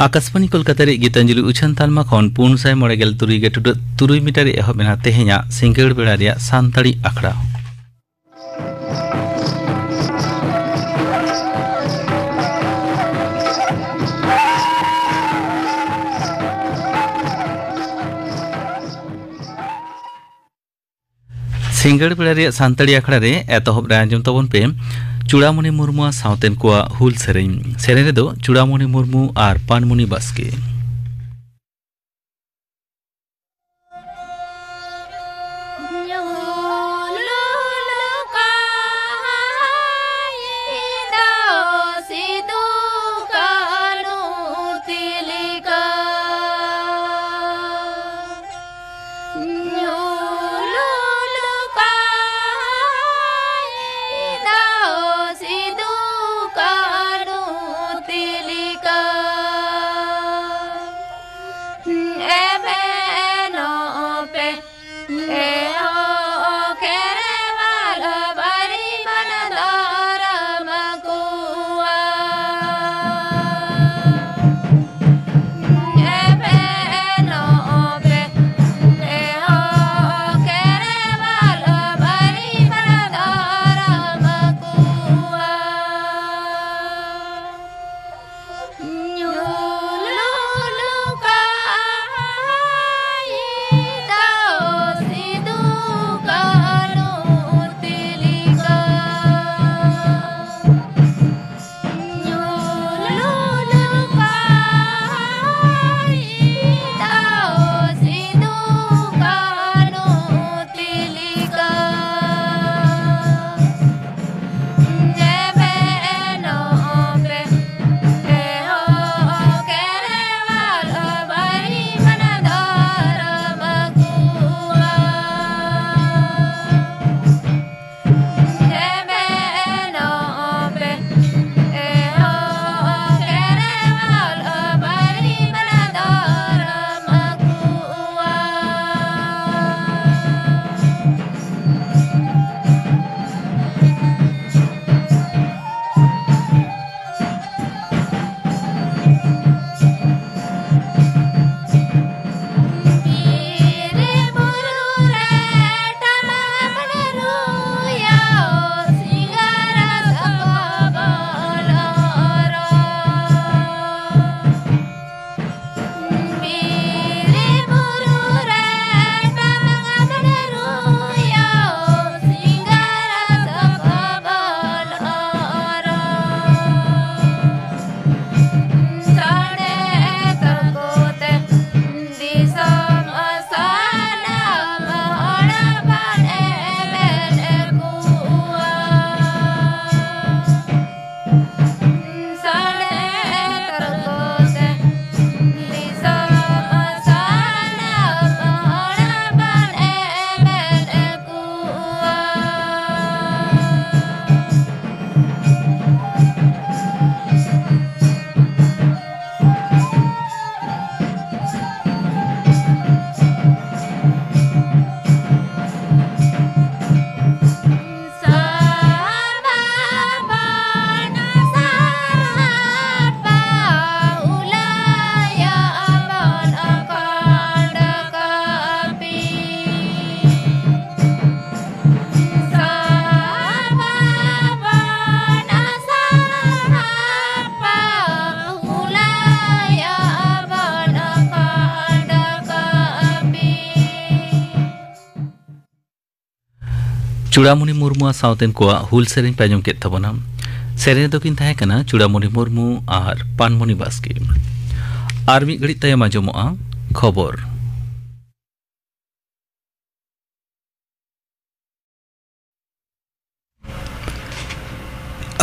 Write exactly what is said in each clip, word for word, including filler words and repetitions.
ᱟᱠᱟᱥᱵᱟᱱᱤ ᱠᱳᱞᱠᱟᱛᱟ ᱨᱮ ᱜᱤᱛᱟᱧᱡᱚᱞᱤ ᱩᱪᱷᱟᱹᱱ ᱛᱟᱞᱢᱟ ᱠᱷᱚᱱ ᱯᱩᱱ ᱥᱟᱭ ᱢᱚᱬᱮ ᱜᱮᱞ ᱛᱩᱨᱩᱭ ᱜᱮ ᱴᱩᱰᱟᱹᱜ ᱛᱩᱨᱩᱭ ᱢᱤᱴᱟᱨ ᱨᱮ ᱮᱦᱚᱵ ᱮᱱᱟ ᱛᱮᱦᱮᱧᱟᱜ ᱥᱤᱸᱜᱟᱹᱲ ᱵᱮᱲᱟ ᱨᱮᱭᱟᱜ ᱥᱟᱱᱛᱟᱲᱤ ᱟᱠᱷᱲᱟ᱾ ᱥᱤᱸᱜᱟᱹᱲ ᱵᱮᱲᱟ ᱨᱮᱭᱟᱜ ᱥᱟᱱᱛᱟᱲᱤ ᱟᱠᱷᱲᱟ ᱨᱮ ᱮᱛᱚᱦᱚᱵ ᱨᱮ ᱟᱸᱡᱚᱢ ᱛᱟᱵᱚᱱ ᱯᱮ ᱪᱩᱲᱟᱢᱚᱱᱤ ᱢᱩᱨᱢᱩ ᱟᱨ ᱥᱟᱶᱛᱮᱱ ᱠᱚᱣᱟᱜ ᱦᱩᱞ ᱥᱮᱨᱮᱧ᱾ ᱥᱮᱨᱮᱧ ᱨᱮᱫᱚ ᱪᱩᱲᱟᱢᱚᱱᱤ ᱢᱩᱨᱢᱩ ᱟᱨ ᱯᱟᱱᱢᱩᱱᱤ ᱵᱟᱥᱠᱮ᱾ ᱪᱩᱲᱟᱢᱩᱱᱤ ᱢᱩᱨᱢᱩ ᱟᱨ ᱥᱟᱶᱛᱮᱱ ᱠᱚᱣᱟᱜ ᱦᱩᱞ ᱥᱮᱨᱮᱧ ᱯᱮ ᱟᱸᱡᱚᱢ ᱠᱮᱫ ᱛᱟᱵᱚᱱᱟ᱾ ᱥᱮᱨᱮᱧ ᱨᱮᱫᱚ ᱠᱤᱱ ᱛᱟᱦᱮᱸ ᱠᱟᱱᱟ ᱪᱩᱲᱟᱢᱩᱱᱤ ᱢᱩᱨᱢᱩ ᱟᱨ ᱯᱟᱱᱢᱚᱱᱤ ᱵᱟᱥᱠᱮ᱾ ᱟᱨ ᱢᱤᱫ ᱜᱷᱟᱹᱲᱤᱡ ᱛᱟᱭᱚᱢ ᱟᱸᱡᱚᱢᱚᱜᱼᱟ ᱠᱷᱚᱵᱚᱨ᱾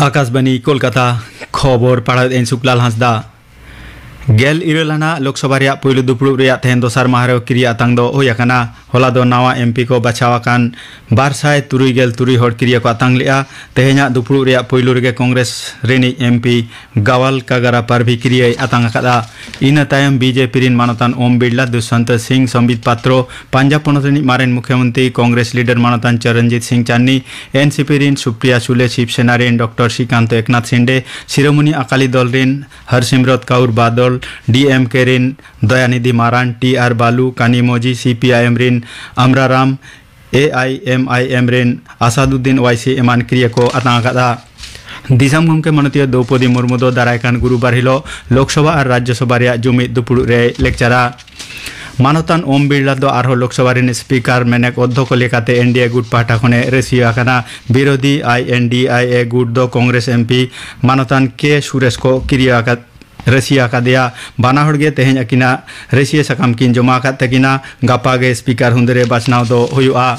ᱟᱠᱟᱥᱵᱟᱱᱤ ᱠᱳᱞᱠᱟᱛᱟ, ᱠᱷᱚᱵᱚᱨ ᱯᱟᱲᱦᱟᱣᱮᱫ ᱟᱹᱧ ᱥᱩᱠᱞᱟᱞ ᱦᱟᱸᱥᱫᱟ᱾ ᱜᱮᱞ ᱤᱨᱟᱹᱞ ᱟᱱᱟᱜ ᱞᱳᱠᱥᱚᱵᱷᱟ ᱨᱮᱭᱟᱜ ᱯᱩᱭᱞᱩ ᱫᱩᱯᱲᱩᱵ ᱨᱮᱭᱟᱜ ᱛᱮᱦᱮᱧ ᱫᱚᱥᱟᱨ ᱢᱟᱦᱟ ᱨᱮ ᱠᱤᱨᱤᱭᱟᱹ ᱟᱛᱟᱝ ᱫᱚ ᱦᱩᱭ ᱟᱠᱟᱱᱟ᱾ ᱦᱚᱞᱟ ᱫᱚ ᱱᱟᱣᱟ ᱮᱢᱯᱤ ᱠᱚ ᱵᱟᱪᱷᱟᱣ ᱟᱠᱟᱱ ᱵᱟᱨ ᱥᱟᱭ ᱛᱩᱨᱩᱭ ᱜᱮᱞ ᱛᱩᱨᱩᱭ ᱦᱚᱲ ᱠᱤᱨᱤᱭᱟᱹ ᱠᱚ ᱟᱛᱟᱝ ᱞᱮᱫᱼᱟ᱾ ᱛᱮᱦᱮᱧᱟᱜ ᱫᱩᱯᱲᱩᱵ ᱨᱮᱭᱟᱜ ᱯᱩᱭᱞᱩ ᱨᱮᱜᱮ ᱠᱚᱝᱜᱨᱮᱥ ᱨᱤᱱᱤᱡ ᱮᱢᱯᱤ ᱜᱟᱣᱟᱞ ᱠᱟᱜᱟᱨᱟ ᱯᱟᱨᱵᱷᱤ ᱠᱤᱨᱤᱭᱟᱹᱭ ᱟᱛᱟᱝ ᱟᱠᱟᱫᱼᱟ᱾ ᱤᱱᱟᱹ ᱛᱟᱭᱚᱢ ᱵᱤᱡᱮᱯᱤ ᱨᱤᱱ ᱢᱟᱱᱚᱛᱟᱱ ᱳᱢ ᱵᱤᱨᱞᱟ, ᱫᱩᱥᱥᱚᱱᱛ ᱥᱤᱝ, ᱥᱚᱢᱵᱤᱛ ᱯᱟᱛᱨᱚ, ᱯᱟᱧᱡᱟᱵᱽ ᱯᱚᱱᱚᱛ ᱨᱤᱱᱤᱡ ᱢᱟᱨᱮᱱ ᱢᱩᱠᱷᱭᱚᱢᱚᱱᱛᱨᱤ ᱠᱚᱝᱜᱨᱮᱥ ᱞᱤᱰᱟᱨ ᱢᱟᱱᱚᱛᱟᱱ ᱪᱚᱨᱚᱱᱡᱤᱛ ᱥᱤᱝ ᱪᱟᱱᱱᱤ, ᱮᱱᱥᱤᱯᱤ ᱨᱤᱱ ᱥᱩᱯᱨᱤᱭᱟ ᱥᱩᱞᱮ, ᱥᱤᱵ ᱥᱮᱱᱟ ᱨᱤᱱ ᱰᱚᱠᱴᱚᱨ ᱥᱨᱤᱠᱟᱱᱛ ᱮᱠᱱᱟᱛᱷ ᱥᱤᱱᱰᱮ, ᱥᱤᱨᱳᱢᱚᱱᱤ ᱟᱠᱟᱞᱤ ᱫᱚᱞ ᱨᱤᱱ ᱦᱚᱨᱥᱤᱢᱨᱚᱛ ᱠᱟᱣᱩᱨ ᱵᱟᱫᱚᱞ, ᱰᱤᱮᱢᱠᱮ ᱨᱤᱱ ᱫᱚᱭᱟᱱᱤᱫᱷᱤ ᱢᱟᱨᱟᱱ, ᱴᱤ ᱟᱨ ᱵᱟᱞᱩ, ᱠᱟᱱᱤᱢᱚᱡᱤ, ᱥᱤᱯᱤᱟᱭᱮᱢ ᱨᱤᱱ ᱟᱢᱨᱟᱨᱟᱢ, ᱮᱟᱭᱮᱢᱟᱭᱮᱢ ᱨᱤᱱ ᱟᱥᱟᱫᱩᱫᱫᱤᱱ ᱳᱣᱟᱭᱥᱤ ᱮᱢᱟᱱ ᱠᱤᱨᱤᱭᱟᱹ ᱠᱚ ᱟᱛᱟᱝ ᱟᱠᱟᱫᱼᱟ᱾ ᱫᱤᱥᱚᱢ ᱜᱚᱢᱠᱮ ᱢᱟᱱᱚᱛᱤᱭᱟᱹ ᱫᱨᱚᱣᱯᱚᱫᱤ ᱢᱩᱨᱢᱩ ᱫᱚ ᱫᱟᱨᱟᱭ ᱠᱟᱱ ᱜᱩᱨᱩᱵᱟᱨ ᱦᱤᱞᱚᱜ ᱞᱳᱠᱥᱚᱵᱷᱟ ᱟᱨ ᱨᱟᱡᱽᱭᱚᱥᱚᱵᱷᱟ ᱨᱮᱭᱟᱜ ᱡᱩᱢᱤᱫ ᱫᱩᱯᱲᱩᱵ ᱨᱮᱭ ᱞᱮᱠᱪᱟᱨᱟ᱾ ᱢᱟᱱᱚᱛᱟᱱ ᱳᱢ ᱵᱤᱨᱞᱟ ᱫᱚ ᱟᱨᱦᱚᱸ ᱞᱳᱠᱥᱚᱵᱷᱟ ᱨᱤᱱ ᱥᱯᱤᱠᱟᱨ ᱢᱮᱱᱮᱠ ᱚᱫᱽᱫᱷᱚᱠᱚ ᱞᱮᱠᱟᱛᱮ ᱮᱱᱰᱤᱮ ᱜᱩᱴ ᱯᱟᱦᱴᱟ ᱠᱷᱚᱱᱮ ᱨᱟᱹᱥᱤᱭᱟᱹ ᱟᱠᱟᱱᱟ᱾ ᱵᱤᱨᱳᱫᱷᱤ ᱟᱭᱮᱱᱰᱤᱟᱭᱮ ᱜᱩᱴ ᱫᱚ ᱠᱚᱝᱜᱨᱮᱥ ᱮᱢᱯᱤ ᱢᱟᱱᱚᱛᱟᱱ ᱠᱮ ᱥᱩᱨᱮᱥ ᱠᱚ ᱠᱤᱨᱤᱭᱟᱹ ᱟᱠᱟᱫ ᱨᱟᱹᱥᱤᱭᱟᱹ ᱟᱠᱟᱫᱮᱭᱟ᱾ ᱵᱟᱱᱟ ᱦᱚᱲ ᱜᱮ ᱛᱮᱦᱮᱧ ᱟᱹᱠᱤᱱᱟᱜ ᱨᱟᱹᱥᱤᱭᱟᱹ ᱥᱟᱠᱟᱢ ᱠᱤᱱ ᱡᱚᱢᱟ ᱟᱠᱟᱫ ᱛᱟᱹᱠᱤᱱᱟ᱾ ᱜᱟᱯᱟ ᱜᱮ ᱥᱯᱤᱠᱟᱨ ᱦᱩᱸᱫᱟᱹ ᱨᱮ ᱵᱟᱪᱷᱱᱟᱣ ᱫᱚ ᱦᱩᱭᱩᱜᱼᱟ᱾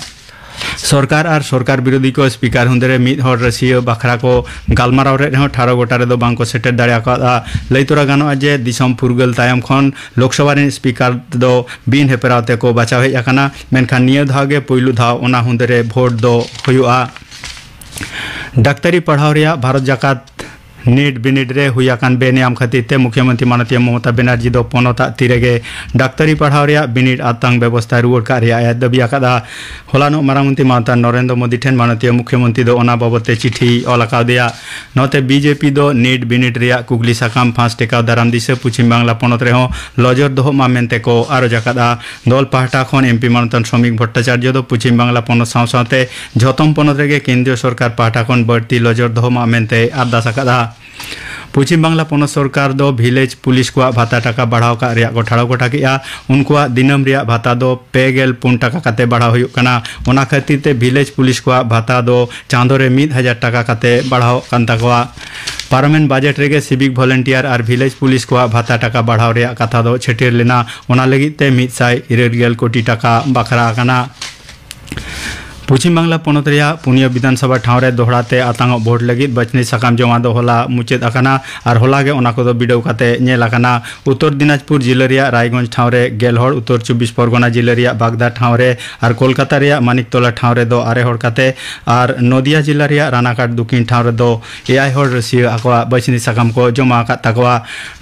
ᱥᱚᱨᱠᱟᱨ ᱟᱨ ᱥᱚᱨᱠᱟᱨ ᱵᱤᱨᱳᱫᱷᱤ ᱠᱚ ᱥᱯᱤᱠᱟᱨ ᱦᱩᱸᱫᱟᱹ ᱨᱮ ᱢᱤᱫ ᱦᱚᱲ ᱨᱟᱹᱥᱤᱭᱟᱹ ᱵᱟᱠᱷᱨᱟ ᱠᱚ ᱜᱟᱞᱢᱟᱨᱟᱣ ᱞᱮᱫ ᱨᱮᱦᱚᱸ ᱴᱷᱟᱲᱚ ᱜᱚᱴᱟ ᱨᱮᱫᱚ ᱵᱟᱝ ᱠᱚ ᱥᱮᱴᱮᱨ ᱫᱟᱲᱮ ᱟᱠᱟᱫᱼᱟ᱾ ᱞᱟᱹᱭ ᱛᱚᱨᱟ ᱜᱟᱱᱚᱜᱼᱟ ᱡᱮ ᱫᱤᱥᱚᱢ ᱯᱷᱩᱨᱜᱟᱹᱞ ᱛᱟᱭᱚᱢ ᱠᱷᱚᱱ ᱞᱳᱠᱥᱚᱵᱷᱟ ᱨᱤᱱ ᱥᱯᱤᱠᱟᱨ ᱫᱚ ᱵᱤᱱ ᱦᱮᱯᱨᱟᱣ ᱛᱮᱠᱚ ᱵᱟᱪᱷᱟᱣ ᱦᱮᱡ ᱟᱠᱟᱱᱟ, ᱢᱮᱱᱠᱷᱟᱱ ᱱᱤᱭᱟᱹ ᱫᱷᱟᱣ ᱜᱮ ᱯᱩᱭᱞᱩ ᱫᱷᱟᱣ ᱚᱱᱟ ᱦᱩᱸᱫᱟᱹ ᱨᱮ ᱵᱷᱳᱴ ᱫᱚ ᱦᱩᱭᱩᱜᱼᱟ᱾ ᱰᱟᱠᱛᱟᱨᱤ ᱯᱟᱲᱦᱟᱣ ᱨᱮᱭᱟᱜ ᱵᱷᱟᱨᱚᱛ ᱡᱟᱠᱟᱛ ᱱᱤᱴ ᱵᱤᱱᱤᱰ ᱨᱮ ᱦᱩᱭ ᱟᱠᱟᱱ ᱵᱮᱱᱮᱭᱟᱢ ᱠᱷᱟᱹᱛᱤᱨ ᱛᱮ ᱢᱩᱠᱷᱭᱚᱢᱚᱱᱛᱨᱤ ᱢᱟᱱᱚᱛᱤᱭᱟᱹ ᱢᱚᱢᱚᱛᱟ ᱵᱮᱱᱟᱨᱡᱤ ᱫᱚ ᱯᱚᱱᱚᱛ ᱟᱜ ᱛᱤ ᱨᱮᱜᱮ ᱰᱟᱠᱛᱟᱨᱤ ᱯᱟᱲᱦᱟᱣ ᱨᱮᱭᱟᱜ ᱵᱤᱱᱤᱰ ᱟᱛᱟᱝ ᱵᱮᱵᱚᱥᱛᱷᱟ ᱨᱩᱣᱟᱹᱲ ᱠᱟᱜ ᱨᱮᱭᱟᱜ ᱮ ᱫᱟᱹᱵᱤ ᱟᱠᱟᱫᱼᱟ᱾ ᱦᱚᱞᱟᱱᱚᱜ ᱢᱟᱨᱟᱝ ᱢᱚᱱᱛᱨᱤ ᱢᱟᱱᱚᱛᱟᱱ ᱱᱚᱨᱮᱱᱫᱨᱚ ᱢᱳᱫᱤ ᱴᱷᱮᱱ ᱢᱟᱱᱚᱛᱤᱭᱟᱹ ᱢᱩᱠᱷᱭᱚᱢᱚᱱᱛᱨᱤ ᱫᱚ ᱚᱱᱟ ᱵᱟᱵᱚᱛ ᱛᱮ ᱪᱤᱴᱷᱤ ᱚᱞ ᱟᱠᱟᱣᱫᱮᱭᱟ᱾ ᱱᱚᱛᱮ ᱵᱤᱡᱮᱯᱤ ᱫᱚ ᱱᱤᱴ ᱵᱤᱱᱤᱰ ᱨᱮᱭᱟᱜ ᱠᱩᱠᱞᱤ ᱥᱟᱠᱟᱢ ᱯᱷᱟᱸᱥ ᱴᱮᱠᱟᱣ ᱫᱟᱨᱟᱢ ᱫᱤᱥᱟᱹ ᱯᱚᱪᱷᱤᱢ ᱵᱟᱝᱞᱟ ᱯᱚᱱᱚᱛ ᱨᱮᱦᱚᱸ ᱞᱚᱡᱚᱨ ᱫᱚᱦᱚᱜ ᱢᱟ ᱢᱮᱱᱛᱮ ᱠᱚ ᱟᱨᱚᱡ ᱟᱠᱟᱫᱼᱟ᱾ ᱫᱚᱞ ᱯᱟᱦᱴᱟ ᱠᱷᱚᱱ ᱮᱢᱯᱤ ᱢᱟᱱᱚᱛᱟᱱ ᱥᱨᱚᱢᱤᱠ ᱵᱷᱚᱴᱴᱟᱪᱟᱨᱡᱚ ᱫᱚ ᱯᱚᱪᱷᱤᱢ ᱵᱟᱝᱞᱟ ᱯᱚᱱᱚᱛ ᱥᱟᱶ ᱥᱟᱶᱛᱮ ᱡᱷᱚᱛᱚᱢ ᱯᱚᱱᱚᱛ ᱨᱮᱜᱮ ᱠᱮᱱᱫᱨᱤᱭᱚ ᱥᱚᱨᱠᱟᱨ ᱯᱟᱦᱴᱟ ᱠᱷᱚᱱ ᱵᱟᱹᱲᱛᱤ ᱞᱚᱡᱚᱨ ᱫᱚᱦᱚ ᱢᱟ ᱢᱮᱱᱛᱮᱭ ᱟᱨᱫᱟᱥ ᱟᱠᱟᱫᱼᱟ᱾ ᱯᱚᱪᱷᱤᱢ ᱵᱟᱝᱞᱟ ᱯᱚᱱᱚᱛ ᱥᱚᱨᱠᱟᱨ ᱫᱚ ᱵᱷᱤᱞᱮᱡᱽ ᱯᱩᱞᱤᱥ ᱠᱚᱣᱟᱜ ᱵᱷᱟᱛᱟ ᱴᱟᱠᱟ ᱵᱟᱲᱦᱟᱣ ᱠᱟᱜ ᱨᱮᱭᱟᱜ ᱠᱚ ᱴᱷᱟᱲᱚ ᱜᱚᱴᱟ ᱠᱮᱫᱼᱟ᱾ ᱩᱱᱠᱩᱣᱟᱜ ᱫᱤᱱᱟᱹᱢ ᱨᱮᱭᱟᱜ ᱵᱷᱟᱛᱟ ᱫᱚ ᱯᱮ ᱜᱮᱞ ᱯᱩᱱ ᱴᱟᱠᱟ ᱠᱟᱛᱮ ᱵᱟᱲᱦᱟᱣ ᱦᱩᱭᱩᱜ ᱠᱟᱱᱟ᱾ ᱚᱱᱟ ᱠᱷᱟᱹᱛᱤᱨ ᱛᱮ ᱵᱷᱤᱞᱮᱡᱽ ᱯᱩᱞᱤᱥ ᱠᱚᱣᱟᱜ ᱵᱷᱟᱛᱟ ᱫᱚ ᱪᱟᱸᱫᱚ ᱨᱮ ᱢᱤᱫ ᱦᱟᱡᱟᱨ ᱴᱟᱠᱟ ᱠᱟᱛᱮ ᱵᱟᱲᱦᱟᱣ ᱠᱟᱱ ᱛᱟᱠᱚᱣᱟ᱾ ᱯᱟᱨᱚᱢᱮᱱ ᱵᱟᱡᱮᱴ ᱨᱮᱜᱮ ᱥᱤᱵᱤᱠ ᱵᱷᱚᱞᱮᱱᱴᱤᱭᱟᱨ ᱟᱨ ᱵᱷᱤᱞᱮᱡᱽ ᱯᱩᱞᱤᱥ ᱠᱚᱣᱟᱜ ᱵᱷᱟᱛᱟ ᱴᱟᱠᱟ ᱵᱟᱲᱦᱟᱣ ᱨᱮᱭᱟᱜ ᱠᱟᱛᱷᱟ ᱫᱚ ᱪᱷᱟᱹᱴᱭᱟᱹᱨ ᱞᱮᱱᱟ᱾ ᱚᱱᱟ ᱞᱟᱹᱜᱤᱫ ᱛᱮ ᱢᱤᱫ ᱥᱟᱭ ᱤᱨᱟᱹᱞ ᱜᱮᱞ ᱠᱳᱴᱤ ᱴᱟᱠᱟ ᱵᱟᱠᱷᱨᱟ ᱟᱠᱟᱱᱟ᱾ ᱯᱚᱪᱷᱤᱢ ᱵᱟᱝᱞᱟ ᱯᱚᱱᱚᱛ ᱨᱮᱭᱟᱜ ᱯᱩᱱᱭᱟᱹ ᱵᱤᱫᱷᱟᱱ ᱥᱚᱵᱷᱟ ᱴᱷᱟᱶ ᱨᱮ ᱫᱚᱦᱲᱟ ᱛᱮ ᱟᱛᱟᱝ ᱚᱜ ᱵᱷᱳᱴ ᱞᱟᱹᱜᱤᱫ ᱵᱟᱹᱪᱷᱱᱤ ᱥᱟᱠᱟᱢ ᱡᱚᱢᱟ ᱫᱚ ᱦᱚᱞᱟ ᱢᱩᱪᱟᱹᱫ ᱟᱠᱟᱱᱟ ᱟᱨ ᱦᱚᱞᱟ ᱜᱮ ᱚᱱᱟ ᱠᱚᱫᱚ ᱵᱤᱰᱟᱹᱣ ᱠᱟᱛᱮ ᱧᱮᱞ ᱟᱠᱟᱱᱟ᱾ ᱩᱛᱛᱚᱨ ᱫᱤᱱᱟᱡᱽᱯᱩᱨ ᱡᱤᱞᱟᱹ ᱨᱮᱭᱟᱜ ᱨᱟᱭᱜᱚᱸᱡᱽ ᱴᱷᱟᱶ ᱨᱮ ᱜᱮᱞ ᱦᱚᱲ, ᱩᱛᱛᱚᱨ ᱪᱚᱵᱵᱤᱥ ᱯᱚᱨᱜᱚᱱᱟ ᱡᱤᱞᱟᱹ ᱨᱮᱭᱟᱜ ᱵᱟᱜᱽᱫᱟ ᱴᱷᱟᱶ ᱨᱮ ᱟᱨ ᱠᱳᱞᱠᱟᱛᱟ ᱨᱮᱭᱟᱜ ᱢᱟᱱᱤᱠᱛᱚᱞᱟ ᱴᱷᱟᱶ ᱨᱮᱫᱚ ᱟᱨᱮ ᱦᱚᱲ ᱠᱟᱛᱮ ᱟᱨ ᱱᱚᱫᱤᱭᱟ ᱡᱤᱞᱟ ᱨᱮᱭᱟᱜ ᱨᱟᱱᱟᱜᱷᱟᱴ ᱫᱚᱠᱷᱤᱱ ᱴᱷᱟᱶ ᱨᱮᱫᱚ ᱮᱭᱟᱭ ᱦᱚᱲ ᱨᱟᱹᱥᱤᱭᱟᱹ ᱟᱠᱚᱣᱟᱜ ᱵᱟᱹᱪᱷᱱᱤ ᱥᱟᱠᱟᱢ ᱠᱚ ᱡᱚᱢᱟ ᱟᱠᱟᱫ ᱛᱟᱠᱚᱣᱟ᱾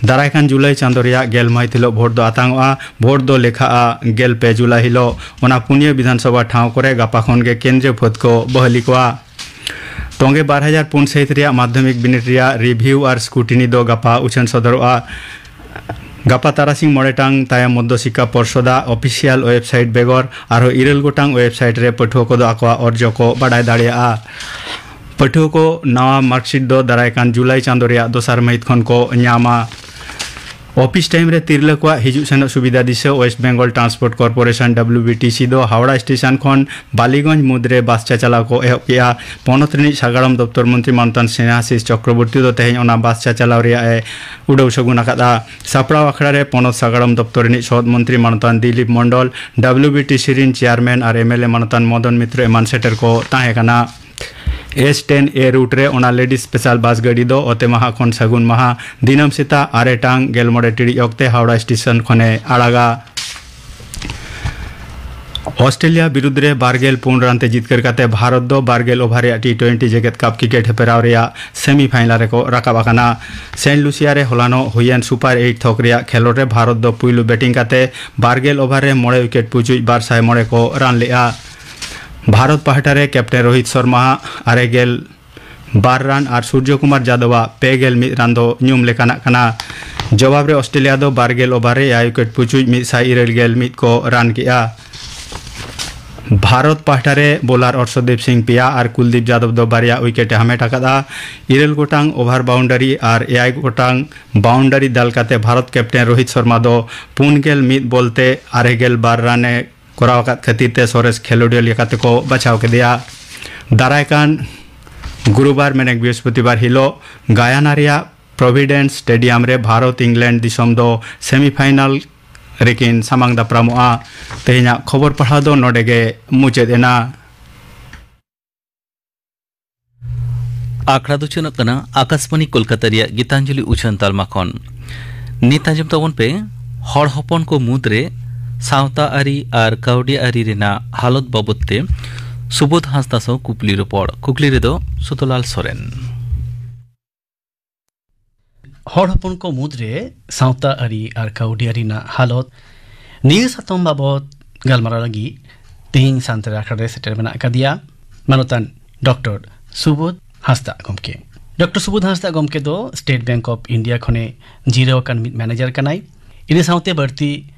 ᱫᱟᱨᱟᱭ ᱠᱟᱱ ᱡᱩᱞᱟᱭ ᱪᱟᱸᱫᱚ ᱨᱮᱭᱟᱜ ᱜᱮᱞ ᱢᱟᱹᱦᱤᱛ ᱦᱤᱞᱳᱜ ᱵᱷᱳᱴ ᱫᱚ ᱟᱛᱟᱝ ᱚᱜᱼᱟ᱾ ᱵᱷᱳᱴ ᱫᱚ ᱞᱮᱠᱷᱟᱜᱼᱟ ᱜᱮᱞ ᱯᱮ ᱡᱩᱞᱟᱭ ᱦᱤᱞᱳᱜ᱾ ᱚᱱᱟ ᱯᱩᱱᱭᱟᱹ ᱵᱤᱫᱷᱟᱱ ᱥᱚᱵᱷᱟ ᱴᱷᱟᱶ ᱠᱚᱨᱮ ᱜᱟᱯᱟ ᱠᱷᱚᱱ ᱜᱮ ᱠᱮᱱᱫᱨᱤᱭᱚ ᱯᱷᱟᱹᱫ ᱠᱚ ᱵᱟᱹᱦᱟᱹᱞᱤ ᱠᱚᱣᱟ᱾ ᱛᱚᱸᱜᱮ ᱵᱟᱨ ᱦᱟᱡᱟᱨ ᱯᱩᱱ ᱥᱟᱹᱦᱤᱛ ᱨᱮᱭᱟᱜ ᱢᱟᱫᱽᱫᱷᱚᱢᱤᱠ ᱵᱤᱱᱤᱰ ᱨᱮᱭᱟᱜ ᱨᱤᱵᱷᱤᱭᱩ ᱟᱨ ᱥᱠᱨᱩᱴᱤᱱᱤ ᱫᱚ ᱜᱟᱯᱟ ᱩᱪᱷᱟᱹᱱ ᱥᱚᱫᱚᱨᱚᱜᱼᱟ᱾ ᱜᱟᱯᱟ ᱛᱟᱨᱟᱥᱤᱧ ᱢᱚᱬᱮ ᱴᱟᱲᱟᱝ ᱛᱟᱭᱚᱢ ᱢᱚᱫᱽᱫᱷᱚ ᱥᱤᱠᱠᱷᱟ ᱯᱚᱨᱥᱚᱫᱟᱜ ᱚᱯᱷᱤᱥᱤᱭᱟᱞ ᱣᱮᱵᱥᱟᱭᱤᱴ ᱵᱮᱜᱚᱨ ᱟᱨᱦᱚᱸ ᱤᱨᱟᱹᱞ ᱜᱚᱴᱟᱝ ᱣᱮᱵᱥᱟᱭᱤᱴ ᱨᱮ ᱯᱟᱹᱴᱷᱩᱣᱟᱹ ᱠᱚᱫᱚ ᱟᱠᱚᱣᱟᱜ ᱚᱨᱡᱚ ᱠᱚ ᱵᱟᱰᱟᱭ ᱫᱟᱲᱮᱭᱟᱜᱼᱟ᱾ ᱯᱟᱹᱴᱷᱩᱣᱟᱹ ᱠᱚ ᱱᱟᱣᱟ ᱢᱟᱨᱠᱥᱤᱴ ᱫᱚ ᱫᱟᱨᱟᱭ ᱠᱟᱱ ᱡᱩᱞᱟᱭ ᱪᱟᱸᱫᱚ ᱨᱮᱭᱟᱜ ᱫᱚᱥᱟᱨ ᱢᱟᱹᱦᱤᱛ ᱠᱷᱚᱱ ᱠᱚ ᱧᱟᱢᱟ᱾ ᱚᱯᱷᱤᱥ ᱴᱟᱭᱤᱢ ᱨᱮ ᱛᱤᱨᱞᱟᱹ ᱠᱚᱣᱟᱜ ᱦᱤᱡᱩᱜ ᱥᱮᱱᱚᱜ ᱥᱩᱵᱤᱫᱷᱟ ᱫᱤᱥᱟᱹ West Bengal transport corporation, W B T C, ᱫᱚ ᱦᱟᱣᱲᱟ ᱥᱴᱮᱥᱚᱱ ᱠᱷᱚᱱ ᱵᱟᱞᱤᱜᱚᱸᱡᱽ ᱢᱩᱫᱽᱨᱮ ᱵᱟᱥ ᱪᱟᱪᱟᱞᱟᱣ ᱠᱚ ᱮᱦᱚᱵ ᱠᱮᱫᱼᱟ᱾ ᱯᱚᱱᱚᱛ ᱨᱤᱱᱤᱡ ᱥᱟᱜᱟᱲᱚᱢ ᱫᱚᱯᱛᱚᱨ ᱢᱚᱱᱛᱨᱤ ᱢᱟᱱᱚᱛᱟᱱ ᱥᱱᱮᱦᱟᱥᱤᱥ ᱪᱚᱠᱨᱚᱵᱚᱨᱛᱤ ᱫᱚ ᱛᱮᱦᱮᱧ ᱚᱱᱟ ᱵᱟᱥ ᱪᱟᱪᱟᱞᱟᱣ ᱨᱮᱭᱟᱜ ᱮ ᱩᱰᱟᱹᱣ ᱥᱟᱹᱜᱩᱱ ᱟᱠᱟᱫᱼᱟ᱾ ᱥᱟᱯᱲᱟᱣ ᱟᱠᱷᱲᱟ ᱨᱮ ᱯᱚᱱᱚᱛ ᱥᱟᱜᱟᱲᱚᱢ ᱫᱚᱯᱛᱚᱨ ᱨᱤᱱᱤᱡ ᱥᱚᱦᱚᱫ ᱢᱚᱱᱛᱨᱤ ᱢᱟᱱᱚᱛᱟᱱ ᱫᱤᱞᱤᱯ ᱢᱚᱱᱰᱚᱞ, ᱰᱟᱵᱞᱤᱭᱩ ᱵᱤ ᱴᱤ ᱥᱤ ᱨᱤᱱ chairman R M L A ᱢᱟᱱᱚᱛᱟᱱ ᱢᱚᱫᱚᱱ ᱢᱤᱛᱨᱚ ᱮᱢᱟᱱ ᱥᱮᱴᱮᱨ ᱠᱚ ᱛᱟᱦᱮᱸ ᱠᱟᱱᱟ᱾ ᱮᱥ ᱴᱮᱱ ᱮ ᱨᱩᱴ ᱨᱮ ᱚᱱᱟ ᱞᱮᱰᱤᱡᱽ ᱥᱯᱮᱥᱟᱞ ᱵᱟᱥ ᱜᱟᱹᱰᱤ ᱫᱚ ᱚᱛᱮ ᱢᱟᱦᱟ ᱠᱷᱚᱱ ᱥᱟᱹᱜᱩᱱ ᱢᱟᱦᱟ ᱫᱤᱱᱟᱹᱢ ᱥᱮᱛᱟᱜ ᱟᱨᱮ ᱴᱟᱲᱟᱝ ᱜᱮᱞ ᱢᱚᱬᱮ ᱴᱤᱲᱤᱡ ᱚᱠᱛᱮ ᱦᱟᱣᱲᱟ ᱥᱴᱮᱥᱚᱱ ᱠᱷᱚᱱᱮ ᱟᱲᱟᱜᱟ᱾ ᱚᱥᱴᱨᱮᱞᱤᱭᱟ ᱵᱤᱨᱩᱫᱽ ᱨᱮ ᱵᱟᱨ ᱜᱮᱞ ᱯᱩᱱ ᱨᱟᱱ ᱛᱮ ᱡᱤᱛᱠᱟᱹᱨ ᱠᱟᱛᱮ ᱵᱷᱟᱨᱚᱛ ᱫᱚ ᱵᱟᱨ ᱜᱮᱞ ᱳᱵᱷᱟᱨ ᱨᱮᱭᱟᱜ ᱴᱤ ᱴᱩᱭᱮᱱᱴᱤ ᱡᱮᱜᱮᱛ ᱠᱟᱯ ᱠᱨᱤᱠᱮᱴ ᱦᱮᱯᱨᱟᱣ ᱨᱮᱭᱟᱜ ᱥᱮᱢᱤ ᱯᱷᱟᱭᱱᱟᱞ ᱨᱮᱠᱚ ᱨᱟᱠᱟᱵ ᱟᱠᱟᱱᱟ᱾ ᱥᱮᱱᱴ ᱞᱩᱥᱤᱭᱟ ᱨᱮ ᱦᱚᱞᱟᱱᱚᱜ ᱦᱩᱭᱮᱱ ᱥᱩᱯᱟᱨ ᱮᱭᱤᱴ ᱛᱷᱚᱠ ᱨᱮᱭᱟᱜ ᱠᱷᱮᱞᱳᱰ ᱨᱮ ᱵᱷᱟᱨᱚᱛ ᱫᱚ ᱯᱩᱭᱞᱩ ᱵᱮᱴᱤᱝ ᱠᱟᱛᱮ ᱵᱟᱨ ᱜᱮᱞ ᱳᱵᱷᱟᱨ ᱨᱮ ᱢᱚᱬᱮ ᱣᱤᱠᱮᱴ ᱯᱩᱪᱩᱡ ᱵᱟᱨ ᱥᱟᱭ ᱢᱚᱬᱮ ᱠᱚ ᱨᱟᱱ ᱞᱮᱫᱼᱟ᱾ ᱵᱷᱟᱨᱚᱛ ᱯᱟᱦᱴᱟ ᱨᱮ ᱠᱮᱯᱴᱮᱱ ᱨᱳᱦᱤᱛ ᱥᱚᱨᱢᱟ ᱟᱜ ᱟᱨᱮ ᱜᱮᱞ ᱵᱟᱨ ᱨᱟᱱ ᱟᱨ ᱥᱩᱨᱡᱚ ᱠᱩᱢᱟᱨ ᱡᱟᱫᱚᱵ ᱟᱜ ᱯᱮ ᱜᱮᱞ ᱢᱤᱫ ᱨᱟᱱ ᱫᱚ ᱧᱩᱢ ᱞᱮᱠᱟᱱᱟᱜ ᱠᱟᱱᱟ᱾ ᱡᱚᱵᱟᱵ ᱨᱮ ᱚᱥᱴᱨᱮᱞᱤᱭᱟ ᱫᱚ ᱵᱟᱨ ᱜᱮᱞ ᱳᱵᱷᱟᱨ ᱨᱮ ᱮᱭᱟᱭ ᱣᱤᱠᱮᱴ ᱯᱩᱪᱩᱡ ᱢᱤᱫ ᱥᱟᱭ ᱤᱨᱟᱹᱞ ᱜᱮᱞ ᱢᱤᱫ ᱠᱚ ᱨᱟᱱ ᱠᱮᱫᱼᱟ᱾ ᱵᱷᱟᱨᱚᱛ ᱯᱟᱦᱴᱟ ᱨᱮ ᱵᱚᱞᱟᱨ ᱚᱨᱥᱚᱫᱤᱯ ᱥᱤᱝ ᱯᱮᱭᱟ ᱟᱨ ᱠᱩᱞᱫᱤᱯ ᱡᱟᱫᱚᱵ ᱫᱚ ᱵᱟᱨᱭᱟ ᱩᱭᱠᱮᱴ ᱮ ᱦᱟᱢᱮᱴ ᱟᱠᱟᱫᱼᱟ᱾ ᱤᱨᱟᱹᱞ ᱜᱚᱴᱟᱝ ᱳᱵᱷᱟᱨ ᱵᱟᱣᱩᱱᱰᱟᱨᱤ ᱟᱨ ᱮᱭᱟᱭ ᱜᱚᱴᱟᱝ ᱵᱟᱣᱩᱱᱰᱟᱨᱤ ᱫᱟᱞ ᱠᱟᱛᱮ ᱵᱷᱟᱨᱚᱛ ᱠᱮᱯᱴᱮᱱ ᱨᱳᱦᱤᱛ ᱥᱚᱨᱢᱟ ᱫᱚ ᱯᱩᱱ ᱜᱮᱞ ᱢᱤᱫ ᱵᱚᱞ ᱛᱮ ᱟᱨᱮ ᱜᱮᱞ ᱵᱟᱨ ᱨᱟᱱ ᱮ ᱠᱚᱨᱟᱣ ᱟᱠᱟᱫ ᱠᱷᱟᱹᱛᱤᱨ ᱛᱮ ᱥᱚᱨᱮᱥ ᱠᱷᱮᱞᱳᱰᱤᱭᱟᱹ ᱞᱮᱠᱟᱛᱮ ᱠᱚ ᱵᱟᱪᱷᱟᱣ ᱠᱮᱫᱮᱭᱟ᱾ ᱫᱟᱨᱟᱭ ᱠᱟᱱ ᱜᱩᱨᱩᱵᱟᱨ ᱢᱮᱱᱮᱠ ᱵᱨᱤᱦᱚᱥᱯᱚᱛᱤᱵᱟᱨ ᱦᱤᱞᱳᱜ ᱜᱟᱭᱟᱱᱟ ᱨᱮᱭᱟᱜ ᱯᱨᱚᱵᱷᱤᱰᱮᱱᱥ ᱥᱴᱮᱰᱤᱭᱟᱢ ᱨᱮ ᱵᱷᱟᱨᱚᱛ ᱤᱝᱞᱮᱱᱰ ᱫᱤᱥᱚᱢ ᱫᱚ ᱥᱮᱢᱤᱯᱷᱟᱭᱱᱟᱞ ᱨᱮᱠᱤᱱ ᱥᱟᱢᱟᱝ ᱫᱟᱯᱨᱟᱢᱚᱜᱼᱟ᱾ ᱛᱮᱦᱮᱧᱟᱜ ᱠᱷᱚᱵᱚᱨ ᱯᱟᱲᱦᱟᱣ ᱫᱚ ᱱᱚᱰᱮ ᱜᱮ ᱢᱩᱪᱟᱹᱫ ᱮᱱᱟ᱾ ᱟᱠᱷᱲᱟ ᱫᱚ ᱪᱟᱞᱟᱜ ᱠᱟᱱᱟ ᱟᱠᱟᱥᱵᱟᱱᱤ ᱠᱳᱞᱠᱟᱛᱟ ᱨᱮᱭᱟᱜ ᱜᱤᱛᱟᱧᱡᱚᱞᱤ ᱩᱪᱷᱟᱹᱱ ᱛᱟᱞᱢᱟ ᱠᱷᱚᱱ᱾ ᱱᱤᱛ ᱟᱸᱡᱚᱢ ᱛᱟᱵᱚᱱ ᱯᱮ, ᱦᱚᱲ ᱦᱚᱯᱚᱱ ᱠᱚ ᱢᱩᱫᱽᱨᱮ ᱥᱟᱶᱛᱟ ᱟᱹᱨᱤ ᱟᱨ ᱠᱟᱹᱣᱰᱤ ᱟᱹᱨᱤ ᱨᱮᱱᱟᱜ ᱦᱟᱞᱚᱛ ᱵᱟᱵᱚᱛ ᱛᱮ ᱥᱩᱵᱳᱫᱷ ᱦᱟᱸᱥᱫᱟ ᱥᱟᱶ ᱠᱩᱠᱞᱤ ᱨᱚᱯᱚᱲ᱾ ᱠᱩᱠᱞᱤ ᱨᱮᱫᱚ ᱥᱩᱫᱚᱞᱟᱞ ᱥᱚᱨᱮᱱ᱾ ᱦᱚᱲ ᱦᱚᱯᱚᱱ ᱠᱚ ᱢᱩᱫᱽᱨᱮ ᱥᱟᱶᱛᱟ ᱟᱹᱨᱤ ᱟᱨ ᱠᱟᱹᱣᱰᱤ ᱟᱹᱨᱤ ᱨᱮᱱᱟᱜ ᱦᱟᱞᱚᱛ, ᱱᱤᱭᱟᱹ ᱥᱟᱛᱟᱢ ᱵᱟᱵᱚᱛ ᱜᱟᱞᱢᱟᱨᱟᱣ ᱞᱟᱹᱜᱤᱫ ᱛᱮᱦᱮᱧ ᱥᱟᱱᱛᱟᱲ ᱟᱠᱷᱲᱟ ᱨᱮ ᱥᱮᱴᱮᱨ ᱢᱮᱱᱟᱜ ᱟᱠᱟᱫᱮᱭᱟ ᱢᱟᱱᱚᱛᱟᱱ ᱰᱚᱠᱴᱚᱨ ᱥᱩᱵᱳᱫᱷ ᱦᱟᱸᱥᱫᱟ ᱜᱚᱢᱠᱮ᱾ ᱰᱚᱠᱴᱚᱨ ᱥᱩᱵᱳᱫᱷ ᱦᱟᱸᱥᱫᱟ ᱜᱚᱢᱠᱮ ᱫᱚ ᱥᱴᱮᱴ ᱵᱮᱝᱠ ᱚᱯᱷ ᱤᱱᱰᱤᱭᱟ ᱠᱷᱚᱱᱮ ᱡᱤᱨᱟᱹᱣ ᱟᱠᱟᱱ ᱢᱤᱫ ᱢᱮᱱᱮᱡᱟᱨ ᱠᱟᱱᱟᱭ᱾ ᱤᱱᱟᱹ ᱥᱟᱶᱛᱮ ᱵᱟᱹᱲᱛᱤ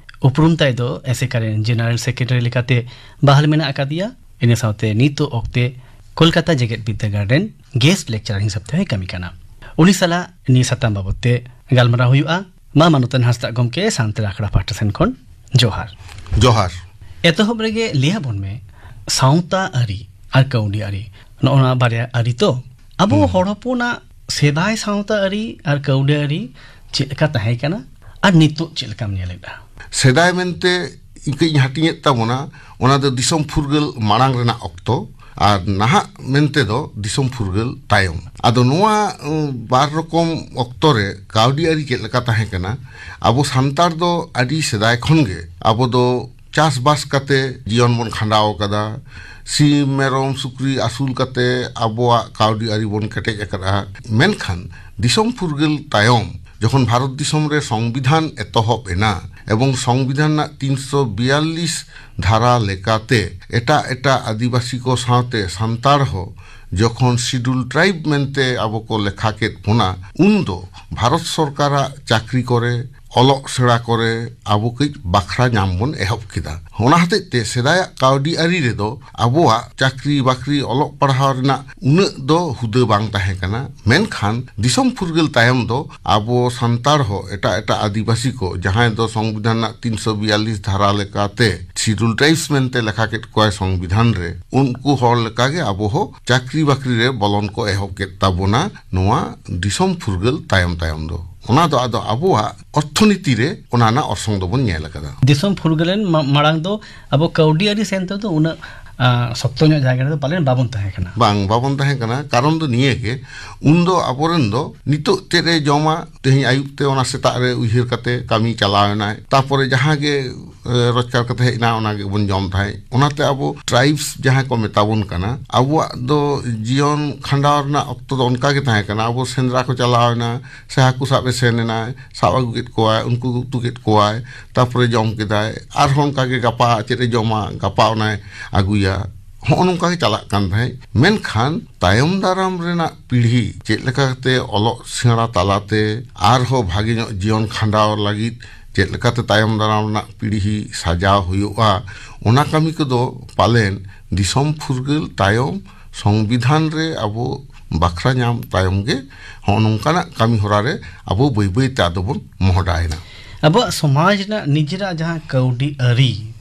ᱩᱯᱨᱩᱢ ᱛᱟᱭ ᱫᱚ ᱮᱥᱮᱠᱟ ᱨᱮᱱ ᱡᱮᱱᱟᱨᱮᱞ ᱥᱮᱠᱨᱮᱴᱟᱨᱤ ᱞᱮᱠᱟᱛᱮ ᱵᱟᱦᱟᱞ ᱢᱮᱱᱟᱜ ᱟᱠᱟᱫᱮᱭᱟ᱾ ᱤᱱᱟᱹ ᱥᱟᱶᱛᱮ ᱱᱤᱛᱚᱜ ᱚᱠᱛᱮ ᱠᱳᱞᱠᱟᱛᱟ ᱡᱮᱜᱮᱛ ᱵᱤᱨᱫᱟᱹᱜᱟᱲ ᱨᱮᱱ ᱜᱮᱥᱴ ᱞᱮᱠᱪᱟᱨᱟᱨ ᱦᱤᱥᱟᱹᱵ ᱛᱮᱦᱚᱸᱭ ᱠᱟᱹᱢᱤ ᱠᱟᱱᱟ᱾ ᱩᱱᱤ ᱥᱟᱞᱟᱜ ᱱᱤᱭᱟᱹ ᱥᱟᱛᱟᱢ ᱵᱟᱵᱚᱛ ᱛᱮ ᱜᱟᱞᱢᱟᱨᱟᱣ ᱦᱩᱭᱩᱜᱼᱟ᱾ ᱢᱟ ᱢᱟᱱᱚᱛᱟᱱ ᱦᱟᱸᱥᱫᱟ ᱜᱚᱢᱠᱮ, ᱥᱟᱱᱛᱟᱲ ᱟᱠᱷᱲᱟ ᱯᱟᱦᱴᱟ ᱥᱮᱱ ᱠᱷᱚᱱ ᱡᱚᱦᱟᱨ᱾ ᱡᱚᱦᱟᱨ᱾ ᱮᱛᱚᱦᱚᱵ ᱨᱮᱜᱮ ᱞᱟᱹᱭ ᱟᱵᱚᱱ ᱢᱮ, ᱥᱟᱶᱛᱟ ᱟᱹᱨᱤ ᱟᱨ ᱠᱟᱹᱣᱰᱤ ᱟᱹᱨᱤ, ᱱᱚᱜᱼᱚ ᱱᱚᱣᱟ ᱵᱟᱨᱭᱟ ᱟᱹᱨᱤ ᱛᱚ ᱟᱵᱚ ᱦᱩᱸ᱾ ᱦᱚᱲ ᱦᱚᱯᱚᱱᱟᱜ ᱥᱮᱫᱟᱭ ᱥᱟᱶᱛᱟ ᱟᱹᱨᱤ ᱟᱨ ᱠᱟᱹᱣᱰᱤ ᱟᱹᱨᱤ ᱪᱮᱫ ᱞᱮᱠᱟ ᱛᱟᱦᱮᱸ ᱠᱟᱱᱟ ᱟᱨ ᱱᱤᱛᱚᱜ ᱪᱮᱫ ᱞᱮᱠᱟᱢ ᱧᱮᱞᱮᱫᱼᱟ? ᱥᱮᱫᱟᱭ ᱢᱮᱱᱛᱮ ᱤᱧ ᱠᱟᱹᱡ ᱤᱧ ᱦᱟᱹᱴᱤᱧᱮᱫ ᱛᱟᱵᱚᱱᱟ, ᱚᱱᱟ ᱫᱚ ᱫᱤᱥᱚᱢ ᱯᱷᱩᱨᱜᱟᱹᱞ ᱢᱟᱲᱟᱝ ᱨᱮᱱᱟᱜ ᱚᱠᱛᱚ, ᱟᱨ ᱱᱟᱦᱟᱜ ᱢᱮᱱᱛᱮ ᱫᱚ ᱫᱤᱥᱚᱢ ᱯᱷᱩᱨᱜᱟᱹᱞ ᱛᱟᱭᱚᱢ᱾ ᱟᱫᱚ ᱱᱚᱣᱟ, ᱩᱸ, ᱵᱟᱨ ᱨᱚᱠᱚᱢ ᱚᱠᱛᱚ ᱨᱮ ᱠᱟᱹᱣᱰᱤ ᱟᱹᱨᱤ ᱪᱮᱫ ᱞᱮᱠᱟ ᱛᱟᱦᱮᱸ ᱠᱟᱱᱟ? ᱟᱵᱚ ᱥᱟᱱᱛᱟᱲ ᱫᱚ ᱟᱹᱰᱤ ᱥᱮᱫᱟᱭ ᱠᱷᱚᱱ ᱜᱮ ᱟᱵᱚ ᱫᱚ ᱪᱟᱥᱵᱟᱥ ᱠᱟᱛᱮ ᱡᱤᱭᱚᱱ ᱵᱚᱱ ᱠᱷᱟᱸᱰᱟᱣ ᱟᱠᱟᱫᱟ, ᱥᱤᱢ, ᱢᱮᱨᱚᱢ, ᱥᱩᱠᱨᱤ ᱟᱹᱥᱩᱞ ᱠᱟᱛᱮ ᱟᱵᱚᱣᱟᱜ ᱠᱟᱹᱣᱰᱤ ᱟᱹᱨᱤ ᱵᱚᱱ ᱠᱮᱴᱮᱡ ᱟᱠᱟᱫᱼᱟ᱾ ᱢᱮᱱᱠᱷᱟᱱ ᱫᱤᱥᱚᱢ ᱯᱷᱩᱨᱜᱟᱹᱞ ᱛᱟᱭᱚᱢ ᱡᱚᱠᱷᱚᱱ ᱵᱷᱟᱨᱚᱛ ᱫᱤᱥᱚᱢ ᱨᱮ ᱥᱚᱝᱵᱤᱫᱷᱟᱱ ᱮᱛᱚᱦᱚᱵ ᱮᱱᱟ ᱮᱵᱚᱝ ᱥᱚᱝᱵᱤᱫᱷᱟᱱ ᱨᱮᱱᱟᱜ ᱛᱤᱱᱥᱚ ᱵᱤᱭᱟᱞᱞᱤᱥ ᱫᱷᱟᱨᱟ ᱞᱮᱠᱟᱛᱮ ᱮᱴᱟᱜ ᱮᱴᱟᱜ ᱟᱹᱫᱤᱵᱟᱹᱥᱤ ᱠᱚ ᱥᱟᱶᱛᱮ ᱥᱟᱱᱛᱟᱲ ᱦᱚᱸ ᱡᱚᱠᱷᱚᱱ ᱥᱤᱰᱩᱞ ᱴᱨᱟᱭᱤᱵᱽ ᱢᱮᱱᱛᱮ ᱟᱵᱚ ᱠᱚ ᱞᱮᱠᱷᱟ ᱠᱮᱫ ᱵᱚᱱᱟ, ᱩᱱ ᱫᱚ ᱵᱷᱟᱨᱚᱛ ᱥᱚᱨᱠᱟᱨᱟᱜ ᱪᱟᱹᱠᱨᱤ ᱠᱚᱨᱮ, ᱚᱞᱚᱜ ᱥᱮᱬᱟ ᱠᱚᱨᱮ ᱟᱵᱚ ᱠᱟᱹᱡ ᱵᱟᱠᱷᱨᱟ ᱧᱟᱢ ᱵᱚᱱ ᱮᱦᱚᱵ ᱠᱮᱫᱟ᱾ ᱚᱱᱟ ᱦᱚᱛᱮᱡ ᱛᱮ ᱥᱮᱫᱟᱭᱟᱜ ᱠᱟᱹᱣᱰᱤ ᱟᱹᱨᱤ ᱨᱮᱫᱚ ᱟᱵᱚᱣᱟᱜ ᱪᱟᱹᱠᱨᱤ ᱵᱟᱹᱠᱨᱤ, ᱚᱞᱚᱜ ᱯᱟᱲᱦᱟᱣ ᱨᱮᱱᱟᱜ ᱩᱱᱟᱹᱜ ᱫᱚ ᱦᱩᱫᱟᱹ ᱵᱟᱝ ᱛᱟᱦᱮᱸ ᱠᱟᱱᱟ᱾ ᱢᱮᱱᱠᱷᱟᱱ ᱫᱤᱥᱚᱢ ᱯᱷᱩᱨᱜᱟᱹᱞ ᱛᱟᱭᱚᱢ ᱫᱚ ᱟᱵᱚ ᱥᱟᱱᱛᱟᱲ ᱦᱚᱸ ᱮᱴᱟᱜ ᱮᱴᱟᱜ ᱟᱹᱫᱤᱵᱟᱹᱥᱤ ᱠᱚ, ᱡᱟᱦᱟᱸᱭ ᱫᱚ ᱥᱚᱝᱵᱤᱫᱷᱟᱱ ᱨᱮᱱᱟᱜ ᱛᱤᱱᱥᱚ ᱵᱤᱭᱟᱞᱞᱤᱥ ᱫᱷᱟᱨᱟ ᱞᱮᱠᱟᱛᱮ ᱥᱤᱰᱩᱞ ᱴᱨᱟᱭᱤᱵᱥ ᱢᱮᱱᱛᱮ ᱞᱮᱠᱷᱟ ᱠᱮᱫ ᱠᱚᱣᱟᱭ ᱥᱚᱝᱵᱤᱫᱷᱟᱱ ᱨᱮ, ᱩᱱᱠᱩ ᱦᱚᱲ ᱞᱮᱠᱟᱜᱮ ᱟᱵᱚ ᱦᱚᱸ ᱪᱟᱹᱠᱨᱤ ᱵᱟᱹᱠᱨᱤ ᱨᱮ ᱵᱚᱞᱚᱱ ᱠᱚ ᱮᱦᱚᱵ ᱠᱮᱫ ᱛᱟᱵᱚᱱᱟ ᱱᱚᱣᱟ ᱫᱤᱥᱚᱢ ᱯᱷᱩᱨᱜᱟᱹᱞ ᱛᱟᱭᱚᱢ ᱛᱟᱭᱚᱢ ᱫᱚ᱾ ᱚᱱᱟ ᱫᱚ ᱟᱫᱚ ᱟᱵᱚᱣᱟᱜ ᱚᱨᱛᱷᱚᱱᱤᱛᱤ ᱨᱮ ᱚᱱᱟ ᱨᱮᱱᱟᱜ ᱚᱨᱥᱚᱝ ᱫᱚᱵᱚᱱ ᱧᱮᱞ ᱟᱠᱟᱫᱟ᱾ ᱫᱤᱥᱚᱢ ᱯᱷᱩᱨᱜᱟᱹᱞᱮᱱ ᱢᱟ-, ᱢᱟᱲᱟᱝ ᱫᱚ ᱟᱵᱚ ᱠᱟᱹᱣᱰᱤ ᱟᱹᱨᱤ ᱥᱮᱱ ᱛᱮᱫᱚ ᱩᱱᱟᱹᱜ, ᱟ, ᱥᱚᱠᱛᱚ ᱧᱚᱜ ᱡᱟᱭᱜᱟ ᱨᱮᱫᱚ ᱯᱟᱞᱮᱱ ᱵᱟᱵᱚᱱ ᱛᱟᱦᱮᱸ ᱠᱟᱱᱟ᱾ ᱵᱟᱝ, ᱵᱟᱵᱚᱱ ᱛᱟᱦᱮᱸ ᱠᱟᱱᱟ᱾ ᱠᱟᱨᱚᱱ ᱫᱚ ᱱᱤᱭᱟᱹ ᱜᱮ, ᱩᱱᱫᱚ ᱟᱵᱚᱨᱮᱱ ᱫᱚ ᱱᱤᱛᱚᱜ ᱪᱮᱫ ᱮ ᱡᱚᱢᱟ, ᱛᱮᱦᱮᱧ ᱟᱹᱭᱩᱵ ᱛᱮ ᱚᱱᱟ ᱥᱮᱛᱟᱜ ᱨᱮ ᱩᱭᱦᱟᱹᱨ ᱠᱟᱛᱮ ᱠᱟᱹᱢᱤ ᱪᱟᱞᱟᱣ ᱮᱱᱟᱭ, ᱛᱟᱯᱚᱨᱮ ᱡᱟᱦᱟᱸ ᱜᱮ, ᱮ, ᱨᱳᱡᱽᱜᱟᱨ ᱠᱟᱛᱮ ᱦᱮᱡ ᱮᱱᱟ, ᱚᱱᱟ ᱜᱮᱵᱚᱱ ᱡᱚᱢ ᱛᱟᱦᱮᱸᱫ᱾ ᱚᱱᱟᱛᱮ ᱟᱵᱚ ᱴᱨᱟᱭᱤᱵᱥ ᱡᱟᱦᱟᱸᱭ ᱠᱚ ᱢᱮᱛᱟ ᱵᱚᱱ ᱠᱟᱱᱟ, ᱟᱵᱚᱣᱟᱜ ᱫᱚ ᱡᱤᱭᱚᱱ ᱠᱷᱟᱸᱰᱟᱣ ᱨᱮᱱᱟᱜ ᱚᱠᱛᱚ ᱫᱚ ᱚᱱᱠᱟ ᱜᱮ ᱛᱟᱦᱮᱸ ᱠᱟᱱᱟ᱾ ᱟᱵᱚ ᱥᱮᱸᱫᱽᱨᱟ ᱠᱚ ᱪᱟᱞᱟᱣ ᱮᱱᱟ, ᱥᱮ ᱦᱟᱹᱠᱩ ᱥᱟᱵ ᱮ ᱥᱮᱱ ᱮᱱᱟᱭ, ᱥᱟᱵ ᱟᱹᱜᱩ ᱠᱮᱫ ᱠᱚᱣᱟᱭ, ᱩᱱᱠᱩ ᱜᱮ ᱩᱛᱩ ᱠᱮᱫ ᱠᱚᱣᱟᱭ, ᱛᱟᱯᱚᱨᱮ ᱡᱚᱢ ᱠᱮᱫᱟᱭ, ᱟᱨᱦᱚᱸ ᱚᱱᱠᱟ ᱜᱮ ᱜᱟᱯᱟ ᱪᱮᱫ ᱮ ᱡᱚᱢᱟ, ᱜᱟᱯᱟ ᱚᱱᱟᱭ ᱟᱹᱜᱩᱭᱟ᱾ ᱦᱚᱸᱜᱼᱚ ᱱᱚᱝᱠᱟ ᱜᱮ ᱪᱟᱞᱟᱜ ᱠᱟᱱ ᱛᱟᱦᱮᱸᱫ᱾ ᱢᱮᱱᱠᱷᱟᱱ ᱛᱟᱭᱚᱢ ᱫᱟᱨᱟᱢ ᱨᱮᱱᱟᱜ ᱯᱤᱲᱦᱤ ᱪᱮᱫ ᱞᱮᱠᱟᱛᱮ ᱚᱞᱚᱜ ᱥᱮᱬᱟ ᱛᱟᱞᱟᱛᱮ ᱟᱨᱦᱚᱸ ᱵᱷᱟᱜᱮ ᱧᱚᱜ ᱡᱤᱭᱚᱱ ᱠᱷᱟᱸᱰᱟᱣ ᱞᱟᱹᱜᱤᱫ ᱪᱮᱫ ᱞᱮᱠᱟᱛᱮ ᱛᱟᱭᱚᱢ ᱫᱟᱨᱟᱢ ᱨᱮᱱᱟᱜ ᱯᱤᱲᱦᱤ ᱥᱟᱡᱟᱣ ᱦᱩᱭᱩᱜᱼᱟ, ᱚᱱᱟ ᱠᱟᱹᱢᱤ ᱠᱚᱫᱚ ᱯᱟᱞᱮᱱ ᱫᱤᱥᱚᱢ ᱯᱷᱩᱨᱜᱟᱹᱞ ᱛᱟᱭᱚᱢ, ᱥᱚᱝᱵᱤᱫᱷᱟᱱ ᱨᱮ ᱟᱵᱚ ᱵᱟᱠᱷᱨᱟ ᱧᱟᱢ ᱛᱟᱭᱚᱢ ᱜᱮ ᱦᱚᱸᱜᱼᱚ ᱱᱚᱝᱠᱟᱱᱟᱜ ᱠᱟᱹᱢᱤ ᱦᱚᱨᱟ ᱨᱮ ᱟᱵᱚ ᱵᱟᱹᱭ ᱵᱟᱹᱭ ᱛᱮ ᱟᱫᱚ ᱵᱚᱱ ᱢᱚᱦᱰᱟᱭᱮᱱᱟ᱾ ᱟᱵᱚᱣᱟᱜ ᱥᱚᱢᱟᱡᱽ ᱨᱮᱱᱟᱜ ᱱᱤᱡᱮᱨᱟᱜ ᱡᱟᱦᱟᱸ ᱠᱟᱹᱣᱰᱤ ᱟᱹᱨᱤ,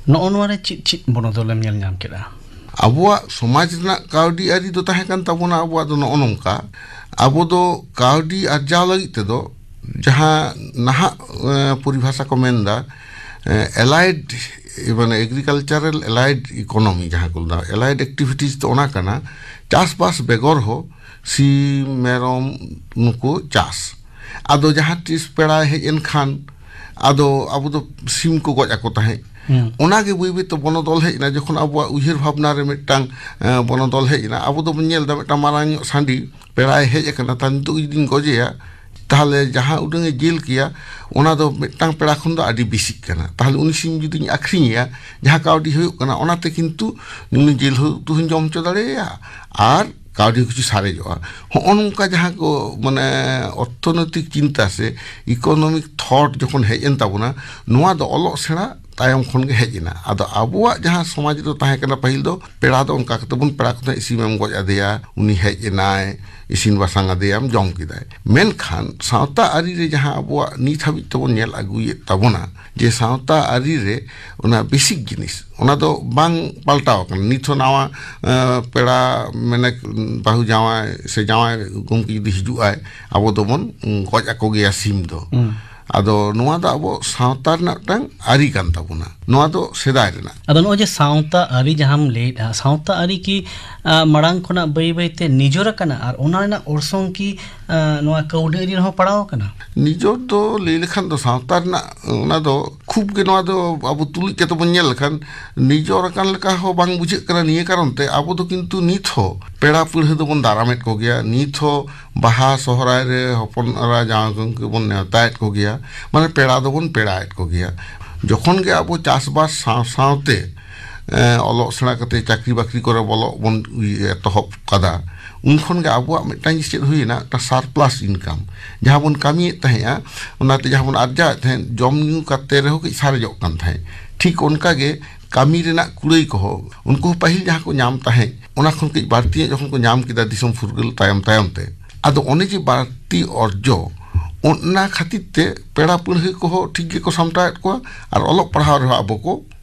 ᱱᱚᱜᱼᱚ ᱱᱚᱣᱟ ᱨᱮ ᱪᱮᱫ ᱪᱮᱫ ᱵᱚᱱᱚᱫᱚᱞᱮᱢ ᱧᱮᱞ ᱧᱟᱢ ᱠᱮᱫᱟ? ᱟᱵᱚᱣᱟᱜ ᱥᱚᱢᱟᱡᱽ ᱨᱮᱱᱟᱜ ᱠᱟᱹᱣᱰᱤ ᱟᱹᱨᱤ ᱫᱚ ᱛᱟᱦᱮᱸ ᱠᱟᱱ ᱛᱟᱵᱚᱱᱟ ᱟᱵᱚᱣᱟᱜ ᱫᱚ ᱱᱚᱜᱼᱚ ᱱᱚᱝᱠᱟ, ᱟᱵᱚ ᱫᱚ ᱠᱟᱹᱣᱰᱤ ᱟᱨᱡᱟᱣ ᱞᱟᱹᱜᱤᱫ ᱛᱮᱫᱚ ᱡᱟᱦᱟᱸ ᱱᱟᱦᱟᱜ, ᱮ, ᱯᱚᱨᱤᱵᱷᱟᱥᱟ ᱠᱚ ᱢᱮᱱᱫᱟ, ᱮ, ᱮᱞᱟᱭᱰ, ᱢᱟᱱᱮ ᱮᱜᱽᱨᱤᱠᱟᱞᱪᱟᱨᱟᱞ ᱮᱞᱟᱭᱰ ᱤᱠᱳᱱᱚᱢᱤ ᱡᱟᱦᱟᱸ ᱠᱚ ᱢᱮᱛᱟᱜᱼᱟ, ᱮᱞᱟᱭᱰ ᱮᱠᱴᱤᱵᱷᱤᱴᱤᱡᱽ ᱫᱚ ᱚᱱᱟ ᱠᱟᱱᱟ, ᱪᱟᱥᱵᱟᱥ ᱵᱮᱜᱚᱨ ᱦᱚᱸ ᱥᱤᱢ, ᱢᱮᱨᱚᱢ, ᱱᱩᱠᱩ ᱪᱟᱥ᱾ ᱟᱫᱚ ᱡᱟᱦᱟᱸ ᱛᱤᱥ ᱯᱮᱲᱟᱭ ᱦᱮᱡ ᱮᱱ ᱠᱷᱟᱱ, ᱟᱫᱚ ᱟᱵᱚ ᱫᱚ ᱥᱤᱢ ᱠᱚ ᱜᱚᱡ ᱟᱠᱚ ᱛᱟᱦᱮᱸᱫ᱾ ᱦᱩᱸ᱾ ᱚᱱᱟ ᱜᱮ ᱵᱟᱹᱭ ᱵᱟᱹᱭ ᱛᱮ ᱵᱚᱱᱚᱫᱚᱞ ᱦᱮᱡ ᱮᱱᱟ᱾ ᱡᱚᱠᱷᱚᱱ ᱟᱵᱚᱣᱟᱜ ᱩᱭᱦᱟᱹᱨ ᱵᱷᱟᱵᱽᱱᱟ ᱨᱮ ᱢᱤᱫᱴᱟᱝ, ᱮ, ᱵᱚᱱᱚᱫᱚᱞ ᱦᱮᱡ ᱮᱱᱟ, ᱟᱵᱚ ᱫᱚᱵᱚᱱ ᱧᱮᱞ ᱮᱫᱟ ᱢᱤᱫᱴᱟᱝ ᱢᱟᱨᱟᱝ ᱧᱚᱜ ᱥᱟᱺᱰᱤ ᱯᱮᱲᱟᱭ ᱦᱮᱡ ᱟᱠᱟᱱᱟ, ᱛᱟᱦᱞᱮ ᱱᱤᱛᱚᱜ ᱡᱩᱫᱤᱧ ᱜᱚᱡᱮᱭᱟ, ᱛᱟᱦᱞᱮ ᱡᱟᱦᱟᱸ ᱩᱰᱟᱹᱝ ᱮ ᱡᱤᱞ ᱠᱮᱭᱟ, ᱚᱱᱟ ᱫᱚ ᱢᱤᱫᱴᱟᱝ ᱯᱮᱲᱟ ᱠᱷᱚᱱ ᱫᱚ ᱟᱹᱰᱤ ᱵᱮᱥᱤᱜ ᱠᱟᱱᱟ᱾ ᱛᱟᱦᱞᱮ ᱩᱱᱤ ᱥᱤᱢ ᱡᱩᱫᱤᱧ ᱟᱹᱠᱷᱨᱤᱧᱮᱭᱟ, ᱡᱟᱦᱟᱸ ᱠᱟᱹᱣᱰᱤ ᱦᱩᱭᱩᱜ ᱠᱟᱱᱟ, ᱚᱱᱟᱛᱮ ᱠᱤᱱᱛᱩ ᱩᱱᱤ ᱡᱤᱞ ᱩᱛᱩ ᱦᱚᱸᱧ ᱡᱚᱢ ᱦᱚᱪᱚ ᱫᱟᱲᱮᱭᱟᱭᱟ, ᱟᱨ ᱠᱟᱹᱣᱰᱤ ᱠᱤᱪᱷᱩ ᱥᱟᱨᱮᱡᱚᱜᱼᱟ᱾ ᱦᱚᱸᱜᱼᱚ ᱱᱚᱝᱠᱟ ᱡᱟᱦᱟᱸ ᱠᱚ, ᱢᱟᱱᱮ, ᱚᱨᱛᱷᱚᱱᱳᱭᱛᱤᱠ ᱪᱤᱱᱛᱟ ᱥᱮ economic thought ᱡᱚᱠᱷᱚᱱ ᱦᱮᱡ ᱮᱱ ᱛᱟᱵᱚᱱᱟ, ᱱᱚᱣᱟ ᱫᱚ ᱚᱞᱚᱜ ᱥᱮᱬᱟ ᱛᱟᱭᱚᱢ ᱠᱷᱚᱱ ᱜᱮ ᱦᱮᱡ ᱮᱱᱟ᱾ ᱟᱫᱚ ᱟᱵᱚᱣᱟᱜ ᱡᱟᱦᱟᱸ ᱥᱚᱢᱟᱡᱽ ᱨᱮᱫᱚ ᱛᱟᱦᱮᱸ ᱠᱟᱱᱟ ᱯᱟᱹᱦᱤᱞ ᱫᱚ, ᱯᱮᱲᱟ ᱫᱚ ᱚᱱᱠᱟ ᱠᱟᱛᱮ ᱵᱚᱱ ᱯᱮᱲᱟ ᱠᱚ ᱛᱟᱦᱮᱸᱫ, ᱥᱤᱢᱮᱢ ᱜᱚᱡ ᱟᱫᱮᱭᱟ, ᱩᱱᱤ ᱦᱮᱡ ᱮᱱᱟᱭ, ᱤᱥᱤᱱ ᱵᱟᱥᱟᱝ ᱟᱫᱮᱭᱟᱢ, ᱡᱚᱢ ᱠᱮᱫᱟᱭ᱾ ᱢᱮᱱᱠᱷᱟᱱ ᱥᱟᱶᱛᱟ ᱟᱹᱨᱤ ᱨᱮ ᱡᱟᱦᱟᱸ ᱟᱵᱚᱣᱟᱜ ᱱᱤᱛ ᱦᱟᱹᱵᱤᱡ ᱛᱮᱵᱚᱱ ᱧᱮᱞ ᱟᱹᱜᱩᱭᱮᱫ ᱛᱟᱵᱚᱱᱟ, ᱡᱮ ᱥᱟᱶᱛᱟ ᱟᱹᱨᱤ ᱨᱮ ᱚᱱᱟ ᱵᱮᱥᱤᱠ ᱡᱤᱱᱤᱥ, ᱚᱱᱟ ᱫᱚ ᱵᱟᱝ ᱯᱟᱞᱴᱟᱣ ᱟᱠᱟᱱᱟ᱾ ᱱᱤᱛ ᱦᱚᱸ ᱱᱟᱣᱟ, ᱮᱸ, ᱯᱮᱲᱟ, ᱢᱟᱱᱮ, ᱵᱟᱹᱦᱩ ᱡᱟᱶᱟᱭ ᱥᱮ ᱡᱟᱶᱟᱭ ᱜᱚᱢᱠᱮ ᱡᱩᱫᱤ ᱦᱤᱡᱩᱜ ᱟᱭ, ᱟᱵᱚ ᱫᱚᱵᱚᱱ, ᱩᱸ, ᱜᱚᱡ ᱟᱠᱚ ᱜᱮᱭᱟ ᱥᱤᱢ ᱫᱚ᱾ ᱦᱩᱸ᱾ ᱟᱫᱚ ᱱᱚᱣᱟ ᱫᱚ ᱟᱵᱚ ᱥᱟᱶᱛᱟ ᱨᱮᱱᱟᱜ ᱢᱤᱫᱴᱟᱝ ᱟᱹᱨᱤ ᱠᱟᱱ ᱛᱟᱵᱚᱱᱟ, ᱱᱚᱣᱟ ᱫᱚ ᱥᱮᱫᱟᱭ ᱨᱮᱱᱟᱜ᱾ ᱟᱫᱚ ᱱᱚᱜᱼᱚᱭ ᱡᱮ ᱥᱟᱶᱛᱟ ᱟᱹᱨᱤ ᱡᱟᱦᱟᱸᱢ ᱞᱟᱹᱭᱮᱫᱼᱟ, ᱥᱟᱶᱛᱟ ᱟᱹᱨᱤ ᱠᱤ, ᱟ, ᱢᱟᱲᱟᱝ ᱠᱷᱚᱱᱟᱜ ᱵᱟᱹᱭ ᱵᱟᱹᱭᱛᱮ ᱱᱤᱡᱚᱨ ᱟᱠᱟᱱᱟ ᱟᱨ ᱚᱱᱟ ᱨᱮᱱᱟᱜ ᱚᱨᱥᱚᱝ ᱠᱤ, ᱟ, ᱱᱚᱣᱟ ᱠᱟᱹᱣᱰᱤ ᱟᱹᱨᱤ ᱨᱮᱦᱚᱸ ᱯᱟᱲᱟᱣ ᱟᱠᱟᱱᱟ? ᱱᱤᱡᱚᱨ ᱫᱚ ᱞᱟᱹᱭ ᱞᱮᱠᱷᱟᱱ ᱫᱚ ᱥᱟᱶᱛᱟ ᱨᱮᱱᱟᱜ ᱚᱱᱟ ᱫᱚ ᱠᱷᱩᱵ ᱜᱮ, ᱱᱚᱣᱟ ᱫᱚ ᱟᱵᱚ ᱛᱩᱞᱩᱡ ᱠᱟᱛᱮ ᱵᱚᱱ ᱧᱮᱞ ᱞᱮᱠᱷᱟᱱ ᱱᱤᱡᱚᱨ ᱟᱠᱟᱱ ᱞᱮᱠᱟ ᱦᱚᱸ ᱵᱟᱝ ᱵᱩᱡᱷᱟᱹᱜ ᱠᱟᱱᱟ᱾ ᱱᱤᱭᱟᱹ ᱠᱟᱨᱚᱱ ᱛᱮ ᱟᱵᱚ ᱫᱚ ᱠᱤᱱᱛᱩ ᱱᱤᱛ ᱦᱚᱸ ᱯᱮᱲᱟ ᱯᱟᱹᱲᱦᱟᱹ ᱫᱚᱵᱚᱱ ᱫᱟᱨᱟᱢᱮᱫ ᱠᱚᱜᱮᱭᱟ, ᱱᱤᱛ ᱦᱚᱸ ᱵᱟᱦᱟ ᱥᱚᱦᱨᱟᱭ ᱨᱮ ᱦᱚᱯᱚᱱ ᱮᱨᱟ ᱡᱟᱶᱟᱭ ᱜᱚᱢᱠᱮ ᱵᱚᱱ ᱱᱮᱣᱛᱟᱭᱮᱫ ᱠᱚᱜᱮᱭᱟ, ᱢᱟᱱᱮ ᱯᱮᱲᱟ ᱫᱚᱵᱚᱱ ᱯᱮᱲᱟᱭᱮᱫ ᱠᱚᱜᱮᱭᱟ᱾ ᱡᱚᱠᱷᱚᱱ ᱜᱮ ᱟᱵᱚ ᱪᱟᱥᱵᱟᱥ ᱥᱟᱶ ᱥᱟᱶᱛᱮ, ᱮᱸ, ᱚᱞᱚᱜ ᱥᱮᱬᱟ ᱠᱟᱛᱮ ᱪᱟᱹᱠᱨᱤ ᱵᱟᱹᱠᱨᱤ ᱠᱚᱨᱮ ᱵᱚᱞᱚᱜ ᱵᱚᱱ ᱩᱭ-, ᱮᱛᱚᱦᱚᱵ ᱠᱟᱫᱟ, ᱩᱱ ᱠᱷᱚᱱ ᱜᱮ ᱟᱵᱚᱣᱟᱜ ᱢᱤᱫᱴᱟᱝ ᱡᱤᱱᱤᱥ ᱪᱮᱫ ᱦᱩᱭᱮᱱᱟ, ᱢᱤᱫᱴᱟᱝ surplus income᱾ ᱡᱟᱦᱟᱸ ᱵᱚᱱ ᱠᱟᱹᱢᱤᱭᱮᱫ ᱛᱟᱦᱮᱸᱫᱼᱟ, ᱚᱱᱟᱛᱮ ᱡᱟᱦᱟᱸ ᱵᱚᱱ ᱟᱨᱡᱟᱣᱮᱫ ᱛᱟᱦᱮᱸᱫ, ᱡᱚᱢ ᱧᱩ ᱠᱟᱛᱮ ᱨᱮᱦᱚᱸ ᱠᱟᱹᱡ ᱥᱟᱨᱮᱡᱚᱜ ᱠᱟᱱ ᱛᱟᱦᱮᱸᱫ᱾ ᱴᱷᱤᱠ ᱚᱱᱠᱟ ᱜᱮ ᱠᱟᱹᱢᱤ ᱨᱮᱱᱟᱜ ᱠᱩᱲᱟᱹᱭ ᱠᱚᱦᱚᱸ ᱩᱱᱠᱩ ᱦᱚᱸ ᱯᱟᱹᱦᱤᱞ ᱡᱟᱦᱟᱸ ᱠᱚ ᱧᱟᱢ ᱛᱟᱦᱮᱸᱫ, ᱚᱱᱟ ᱠᱷᱚᱱ ᱠᱟᱹᱡ ᱵᱟᱹᱲᱛᱤ ᱧᱚᱜ ᱡᱚᱠᱷᱚᱱ ᱠᱚ ᱧᱟᱢ ᱠᱮᱫᱟ ᱫᱤᱥᱚᱢ ᱯᱷᱩᱨᱜᱟᱹᱞ ᱛᱟᱭᱚᱢ ᱛᱟᱭᱚᱢ ᱛᱮ, ᱟᱫᱚ ᱚᱱᱮ ᱡᱮ ᱵᱟᱹᱲᱛᱤ ᱚᱨᱡᱚ, ᱚᱱᱟ ᱠᱷᱟᱹᱛᱤᱨ ᱛᱮ ᱯᱮᱲᱟ ᱯᱟᱹᱲᱦᱟᱹ ᱠᱚᱦᱚᱸ ᱴᱷᱤᱠ ᱜᱮᱠᱚ ᱥᱟᱢᱴᱟᱣᱮᱫ ᱠᱚᱣᱟ ᱟᱨ ᱚᱞᱚᱜ ᱯᱟᱲᱦᱟᱣ ᱨᱮᱦᱚᱸ ᱟᱵᱚ ᱠᱚ,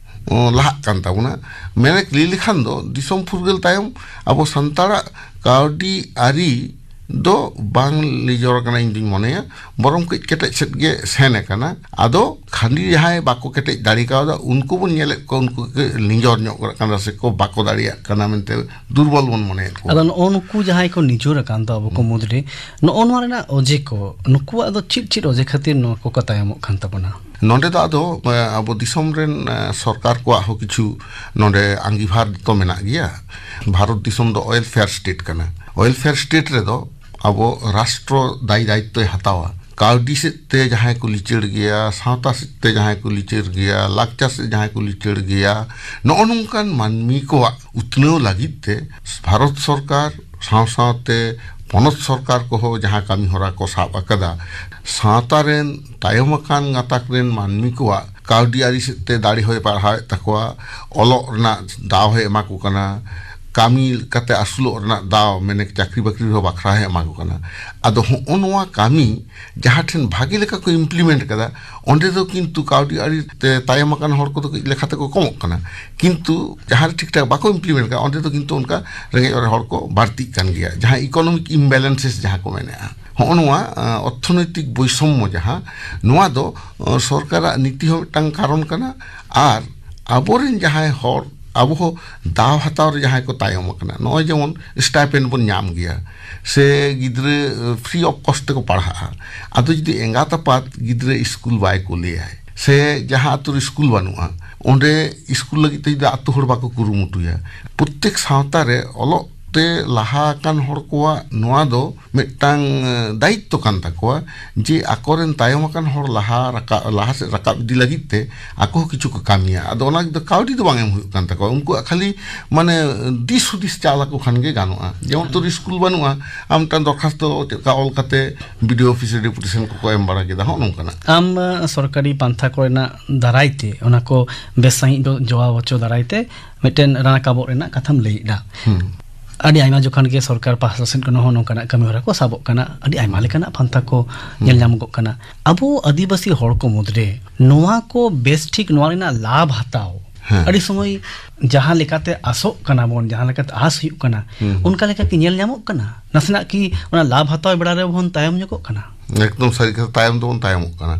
ᱚ, ᱞᱟᱦᱟᱜ ᱠᱟᱱ ᱛᱟᱵᱚᱱᱟ᱾ ᱢᱮᱱᱮᱠ ᱞᱟᱹᱭ ᱞᱮᱠᱷᱟᱱ ᱫᱚ ᱫᱤᱥᱚᱢ ᱯᱷᱩᱨᱜᱟᱹᱞ ᱛᱟᱭᱚᱢ ᱟᱵᱚ ᱥᱟᱱᱛᱟᱲᱟᱜ ᱠᱟᱹᱣᱰᱤ ᱟᱹᱨᱤ ᱫᱚ ᱵᱟᱝ ᱞᱤᱡᱚᱨ ᱟᱠᱟᱱᱟ ᱤᱧ ᱫᱩᱧ ᱢᱚᱱᱮᱭᱟ, ᱵᱚᱨᱚᱝ ᱠᱟᱹᱡ ᱠᱮᱴᱮᱡ ᱥᱮᱫ ᱜᱮ ᱥᱮᱱ ᱟᱠᱟᱱᱟ᱾ ᱟᱫᱚ ᱠᱷᱟᱹᱱᱰᱤ ᱡᱟᱦᱟᱸᱭ ᱵᱟᱠᱚ ᱠᱮᱴᱮᱡ ᱫᱟᱲᱮ ᱠᱟᱣᱫᱟ, ᱩᱱᱠᱩ ᱵᱚᱱ ᱧᱮᱞᱮᱫ ᱠᱚᱣᱟ, ᱩᱱᱠᱩ ᱜᱮ ᱞᱤᱸᱡᱚᱨ ᱧᱚᱜ ᱠᱟᱱᱟ ᱥᱮ ᱠᱚ ᱵᱟᱠᱚ ᱫᱟᱲᱮᱭᱟᱜ ᱠᱟᱱᱟ ᱢᱮᱱᱛᱮ ᱫᱩᱨᱵᱚᱞ ᱵᱚᱱ ᱢᱚᱱᱮᱭᱮᱫ ᱠᱚᱣᱟ᱾ ᱟᱫᱚ ᱱᱚᱜᱼᱚ ᱱᱩᱠᱩ ᱡᱟᱦᱟᱸᱭ ᱠᱚ ᱱᱤᱡᱚᱨ ᱟᱠᱟᱱ ᱫᱚ ᱟᱵᱚ ᱠᱚ ᱦᱩᱸ᱾ ᱢᱩᱫᱽᱨᱮ, ᱱᱚᱜᱼᱚ ᱱᱚᱣᱟ ᱨᱮᱱᱟᱜ ᱚᱡᱮ ᱠᱚ, ᱱᱩᱠᱩᱣᱟᱜ ᱫᱚ ᱪᱮᱫ ᱪᱮᱫ ᱚᱡᱮ ᱠᱷᱟᱹᱛᱤᱨ ᱱᱚᱣᱟ ᱠᱚ ᱠᱚ ᱛᱟᱭᱚᱢᱚᱜ ᱠᱟᱱ ᱛᱟᱵᱚᱱᱟ? ᱱᱚᱰᱮ ᱫᱚ ᱟᱫᱚ, ᱮ, ᱟᱵᱚ ᱫᱤᱥᱚᱢ ᱨᱮᱱ, ᱮ, ᱥᱚᱨᱠᱟᱨ ᱠᱚᱣᱟᱜ ᱦᱚᱸ ᱠᱤᱪᱷᱩ ᱱᱚᱰᱮ ᱟᱸᱜᱤᱵᱷᱟᱨ ᱫᱚ ᱢᱮᱱᱟᱜ ᱜᱮᱭᱟ᱾ ᱵᱷᱟᱨᱚᱛ ᱫᱤᱥᱚᱢ ᱫᱚ welfare state ᱠᱟᱱᱟ᱾ Welfare state ᱨᱮᱫᱚ ᱟᱵᱚ ᱨᱟᱥᱴᱨᱚ ᱫᱟᱭ ᱫᱟᱭᱤᱛᱛᱚᱭ ᱦᱟᱛᱟᱣᱟ᱾ ᱠᱟᱹᱣᱰᱤ ᱥᱮᱫ ᱛᱮ ᱡᱟᱦᱟᱸᱭ ᱠᱚ ᱞᱤᱪᱟᱹᱲ ᱜᱮᱭᱟ, ᱥᱟᱶᱛᱟ ᱥᱮᱫ ᱛᱮ ᱡᱟᱦᱟᱸᱭ ᱠᱚ ᱞᱤᱪᱟᱹᱲ ᱜᱮᱭᱟ, ᱞᱟᱠᱪᱟᱨ ᱥᱮᱫ ᱡᱟᱦᱟᱸᱭ ᱠᱚ ᱞᱤᱪᱟᱹᱲ ᱜᱮᱭᱟ, ᱱᱚᱜᱼᱚ ᱱᱚᱝᱠᱟᱱ ᱢᱟᱹᱱᱢᱤ ᱠᱚᱣᱟᱜ ᱩᱛᱱᱟᱹᱣ ᱞᱟᱹᱜᱤᱫ ᱛᱮ ᱵᱷᱟᱨᱚᱛ ᱥᱚᱨᱠᱟᱨ ᱥᱟᱶ ᱥᱟᱶᱛᱮ ᱯᱚᱱᱚᱛ ᱥᱚᱨᱠᱟᱨ ᱠᱚᱦᱚᱸ ᱡᱟᱦᱟᱸ ᱠᱟᱹᱢᱤ ᱦᱚᱨᱟ ᱠᱚ ᱥᱟᱵ ᱟᱠᱟᱫᱟ, ᱥᱟᱶᱛᱟ ᱨᱮᱱ ᱛᱟᱭᱚᱢ ᱟᱠᱟᱱ ᱜᱟᱛᱟᱠ ᱨᱮᱱ ᱢᱟᱹᱱᱢᱤ ᱠᱚᱣᱟᱜ ᱠᱟᱹᱣᱰᱤ ᱟᱹᱨᱤ ᱥᱮᱫ ᱛᱮ ᱫᱟᱲᱮ ᱦᱚᱸᱭ ᱵᱟᱲᱦᱟᱣᱮᱫ ᱛᱟᱠᱚᱣᱟ, ᱚᱞᱚᱜ ᱨᱮᱱᱟᱜ ᱫᱟᱣ ᱦᱚᱸᱭ ᱮᱢᱟ ᱠᱚ ᱠᱟᱱᱟ, ᱠᱟᱹᱢᱤ ᱠᱟᱛᱮ ᱟᱹᱥᱩᱞᱚᱜ ᱨᱮᱱᱟᱜ ᱫᱟᱣ, ᱢᱮᱱᱮ ᱪᱟᱹᱠᱨᱤ ᱵᱟᱹᱠᱨᱤ ᱨᱮᱦᱚᱸ ᱵᱟᱠᱷᱨᱟ ᱦᱚᱸᱭ ᱮᱢᱟ ᱠᱚ ᱠᱟᱱᱟ᱾ ᱟᱫᱚ ᱦᱚᱸᱜᱼᱚ ᱱᱚᱣᱟ ᱠᱟᱹᱢᱤ ᱡᱟᱦᱟᱸ ᱴᱷᱮᱱ ᱵᱷᱟᱜᱮ ᱞᱮᱠᱟ ᱠᱚ implement ᱠᱟᱫᱟ, ᱚᱸᱰᱮ ᱫᱚ ᱠᱤᱱᱛᱩ ᱠᱟᱹᱣᱰᱤ ᱟᱹᱨᱤ ᱛᱮ ᱛᱟᱭᱚᱢ ᱟᱠᱟᱱ ᱦᱚᱲ ᱠᱚᱫᱚ ᱠᱟᱹᱡ ᱞᱮᱠᱷᱟ ᱛᱮᱠᱚ ᱠᱚᱢᱚᱜ ᱠᱟᱱᱟ, ᱠᱤᱱᱛᱩ ᱡᱟᱦᱟᱸ ᱨᱮ ᱴᱷᱤᱠ ᱴᱷᱟᱠ ᱵᱟᱠᱚ implement ᱠᱟᱜᱼᱟ, ᱚᱸᱰᱮ ᱫᱚ ᱠᱤᱱᱛᱩ ᱚᱱᱠᱟ ᱨᱮᱸᱜᱮᱡ ᱚᱨᱮᱡ ᱦᱚᱲ ᱠᱚ ᱵᱟᱹᱲᱛᱤᱜ ᱠᱟᱱ ᱜᱮᱭᱟ, ᱡᱟᱦᱟᱸ economic imbalances ᱡᱟᱦᱟᱸ ᱠᱚ ᱢᱮᱱᱮᱜᱼᱟ᱾ ᱦᱚᱸᱜᱼᱚ ᱱᱚᱣᱟ, ᱟᱸ, ᱚᱨᱛᱷᱚᱱᱳᱭᱛᱤᱠ ᱵᱳᱭᱥᱚᱢᱢᱚ ᱡᱟᱦᱟᱸ, ᱱᱚᱣᱟ ᱫᱚ, ᱟᱸ, ᱥᱚᱨᱠᱟᱨᱟᱜ ᱱᱤᱛᱤ ᱦᱚᱸ ᱢᱤᱫᱴᱟᱝ ᱠᱟᱨᱚᱱ ᱠᱟᱱᱟ᱾ ᱟᱨ ᱟᱵᱚᱨᱮᱱ ᱡᱟᱦᱟᱸᱭ ᱦᱚᱲ, ᱟᱵᱚ ᱦᱚᱸ ᱫᱟᱣ ᱦᱟᱛᱟᱣ ᱨᱮ ᱡᱟᱦᱟᱸᱭ ᱠᱚ ᱛᱟᱭᱚᱢ ᱟᱠᱟᱱᱟ, ᱱᱚᱜᱼᱚᱭ ᱡᱮᱢᱚᱱ stipend ᱵᱚᱱ ᱧᱟᱢ ᱜᱮᱭᱟ, ᱥᱮ ᱜᱤᱫᱽᱨᱟᱹ, ᱟᱸ, free of cost ᱛᱮᱠᱚ ᱯᱟᱲᱦᱟᱜᱼᱟ, ᱟᱫᱚ ᱡᱩᱫᱤ ᱮᱸᱜᱟᱛ ᱟᱯᱟᱛ ᱜᱤᱫᱽᱨᱟᱹ ᱤᱥᱠᱩᱞ ᱵᱟᱭ ᱠᱩᱞᱮᱭᱟᱭ, ᱥᱮ ᱡᱟᱦᱟᱸ ᱟᱹᱛᱩ ᱨᱮ ᱤᱥᱠᱩᱞ ᱵᱟᱹᱱᱩᱜᱼᱟ, ᱚᱸᱰᱮ ᱤᱥᱠᱩᱞ ᱞᱟᱹᱜᱤᱫ ᱛᱮ ᱡᱩᱫᱤ ᱟᱹᱛᱩ ᱦᱚᱲ ᱵᱟᱠᱚ ᱠᱩᱨᱩᱢᱩᱴᱩᱭᱟ, ᱯᱨᱚᱛᱛᱮᱠ ᱥᱟᱶᱛᱟ ᱨᱮ ᱚᱞᱚᱜ ᱛᱮ ᱞᱟᱦᱟ ᱟᱠᱟᱱ ᱦᱚᱲ ᱠᱚᱣᱟᱜ ᱱᱚᱣᱟ ᱫᱚ ᱢᱤᱫᱴᱟᱝ, ᱮ, ᱫᱟᱭᱤᱛᱛᱚ ᱠᱟᱱ ᱛᱟᱠᱚᱣᱟ, ᱡᱮ ᱟᱠᱚᱨᱮᱱ ᱛᱟᱭᱚᱢ ᱟᱠᱟᱱ ᱦᱚᱲ ᱞᱟᱦᱟ ᱨᱟᱠᱟᱵ, ᱞᱟᱦᱟ ᱥᱮᱫ ᱨᱟᱠᱟᱵ ᱤᱫᱤ ᱞᱟᱹᱜᱤᱫ ᱛᱮ ᱟᱠᱚ ᱦᱚᱸ ᱠᱤᱪᱷᱩ ᱠᱚ ᱠᱟᱹᱢᱤᱭᱟ᱾ ᱟᱫᱚ ᱚᱱᱟ ᱫᱚ ᱠᱟᱹᱣᱰᱤ ᱫᱚ ᱵᱟᱝ ᱮᱢ ᱦᱩᱭᱩᱜ ᱠᱟᱱ ᱛᱟᱠᱚᱣᱟ, ᱩᱱᱠᱩᱣᱟᱜ ᱠᱷᱟᱹᱞᱤ ᱢᱟᱱᱮ ᱫᱤᱥ ᱦᱩᱫᱤᱥ ᱪᱟᱞ ᱟᱠᱚ ᱠᱷᱟᱱ ᱜᱮ ᱜᱟᱱᱚᱜᱼᱟ᱾ ᱡᱮᱢᱚᱱ ᱛᱚ ᱤᱥᱠᱩᱞ ᱵᱟᱹᱱᱩᱜᱼᱟ, ᱟᱢ ᱢᱤᱫᱴᱟᱝ ᱫᱚᱨᱠᱷᱟᱥᱛᱚ ᱪᱮᱫ ᱞᱮᱠᱟ ᱚᱞ ᱠᱟᱛᱮ ᱵᱤ ᱰᱤ ᱳ ᱚᱯᱷᱤᱥ ᱨᱮ ᱰᱮᱯᱩᱴᱮᱥᱚᱱ ᱠᱚᱠᱚ ᱮᱢ ᱵᱟᱲᱟ ᱠᱮᱫᱟ, ᱦᱚᱸᱜᱼᱚ ᱱᱚᱝᱠᱟᱱᱟᱜ᱾ ᱟᱢ, ᱟᱸ, ᱥᱚᱨᱠᱟᱨᱤ ᱯᱟᱱᱛᱷᱟ ᱠᱚᱨᱮᱱᱟᱜ ᱫᱟᱨᱟᱭ ᱛᱮ ᱚᱱᱟ ᱠᱚ ᱵᱮᱥ ᱥᱟᱺᱦᱤᱡ ᱫᱚ ᱡᱚᱜᱟᱣ ᱦᱚᱪᱚ ᱫᱟᱨᱟᱭ ᱛᱮ ᱢᱤᱫᱴᱮᱱ ᱨᱟᱱᱟᱠᱟᱵᱚᱜ ᱨᱮᱱᱟᱜ ᱠᱟᱛᱷᱟᱢ ᱞᱟᱹᱭᱮᱫᱟ᱾ ᱦᱩᱸ᱾ ᱟᱹᱰᱤ ᱟᱭᱢᱟ ᱡᱚᱠᱷᱚᱱ ᱜᱮ ᱥᱚᱨᱠᱟᱨ ᱯᱟᱦᱴᱟ ᱥᱮᱫ ᱠᱷᱚᱱ ᱦᱚᱸ ᱱᱚᱝᱠᱟᱱᱟᱜ ᱠᱟᱹᱢᱤ ᱦᱚᱨᱟ ᱠᱚ ᱥᱟᱵᱚᱜ ᱠᱟᱱᱟ, ᱟᱹᱰᱤ ᱟᱭᱢᱟ ᱞᱮᱠᱟᱱᱟᱜ ᱯᱟᱱᱛᱷᱟ ᱠᱚ ᱦᱩᱸ᱾ ᱧᱮᱞ ᱧᱟᱢᱚᱜᱚᱜ ᱠᱟᱱᱟ᱾ ᱟᱵᱚ ᱟᱹᱫᱤᱵᱟᱹᱥᱤ ᱦᱚᱲ ᱠᱚ ᱢᱩᱫᱽᱨᱮ ᱱᱚᱣᱟ ᱠᱚ ᱵᱮᱥ ᱴᱷᱤᱠ ᱱᱚᱣᱟ ᱨᱮᱱᱟᱜ ᱞᱟᱵᱷ ᱦᱟᱛᱟᱣ ᱦᱮᱸ᱾ ᱟᱹᱰᱤ ᱥᱚᱢᱚᱭ ᱡᱟᱦᱟᱸ ᱞᱮᱠᱟᱛᱮ ᱟᱥᱚᱜ ᱠᱟᱱᱟ ᱵᱚᱱ, ᱡᱟᱦᱟᱸ ᱞᱮᱠᱟᱛᱮ ᱟᱥ ᱦᱩᱭᱩᱜ ᱠᱟᱱᱟ, ᱦᱩᱸ᱾ ᱚᱱᱠᱟ ᱞᱮᱠᱟ ᱠᱤ ᱧᱮᱞ ᱧᱟᱢᱚᱜ ᱠᱟᱱᱟ? ᱱᱟᱥᱮᱱᱟᱜ ᱠᱤ ᱚᱱᱟ ᱞᱟᱵᱷ ᱦᱟᱛᱟᱣ ᱵᱮᱲᱟ ᱨᱮᱵᱚᱱ ᱛᱟᱭᱚᱢ ᱧᱚᱜᱚᱜ ᱠᱟᱱᱟ? ᱮᱠᱫᱚᱢ ᱥᱟᱹᱨᱤ ᱠᱟᱛᱷᱟ, ᱛᱟᱭᱚᱢ ᱫᱚᱵᱚᱱ ᱛᱟᱭᱚᱢᱚᱜ ᱠᱟᱱᱟ᱾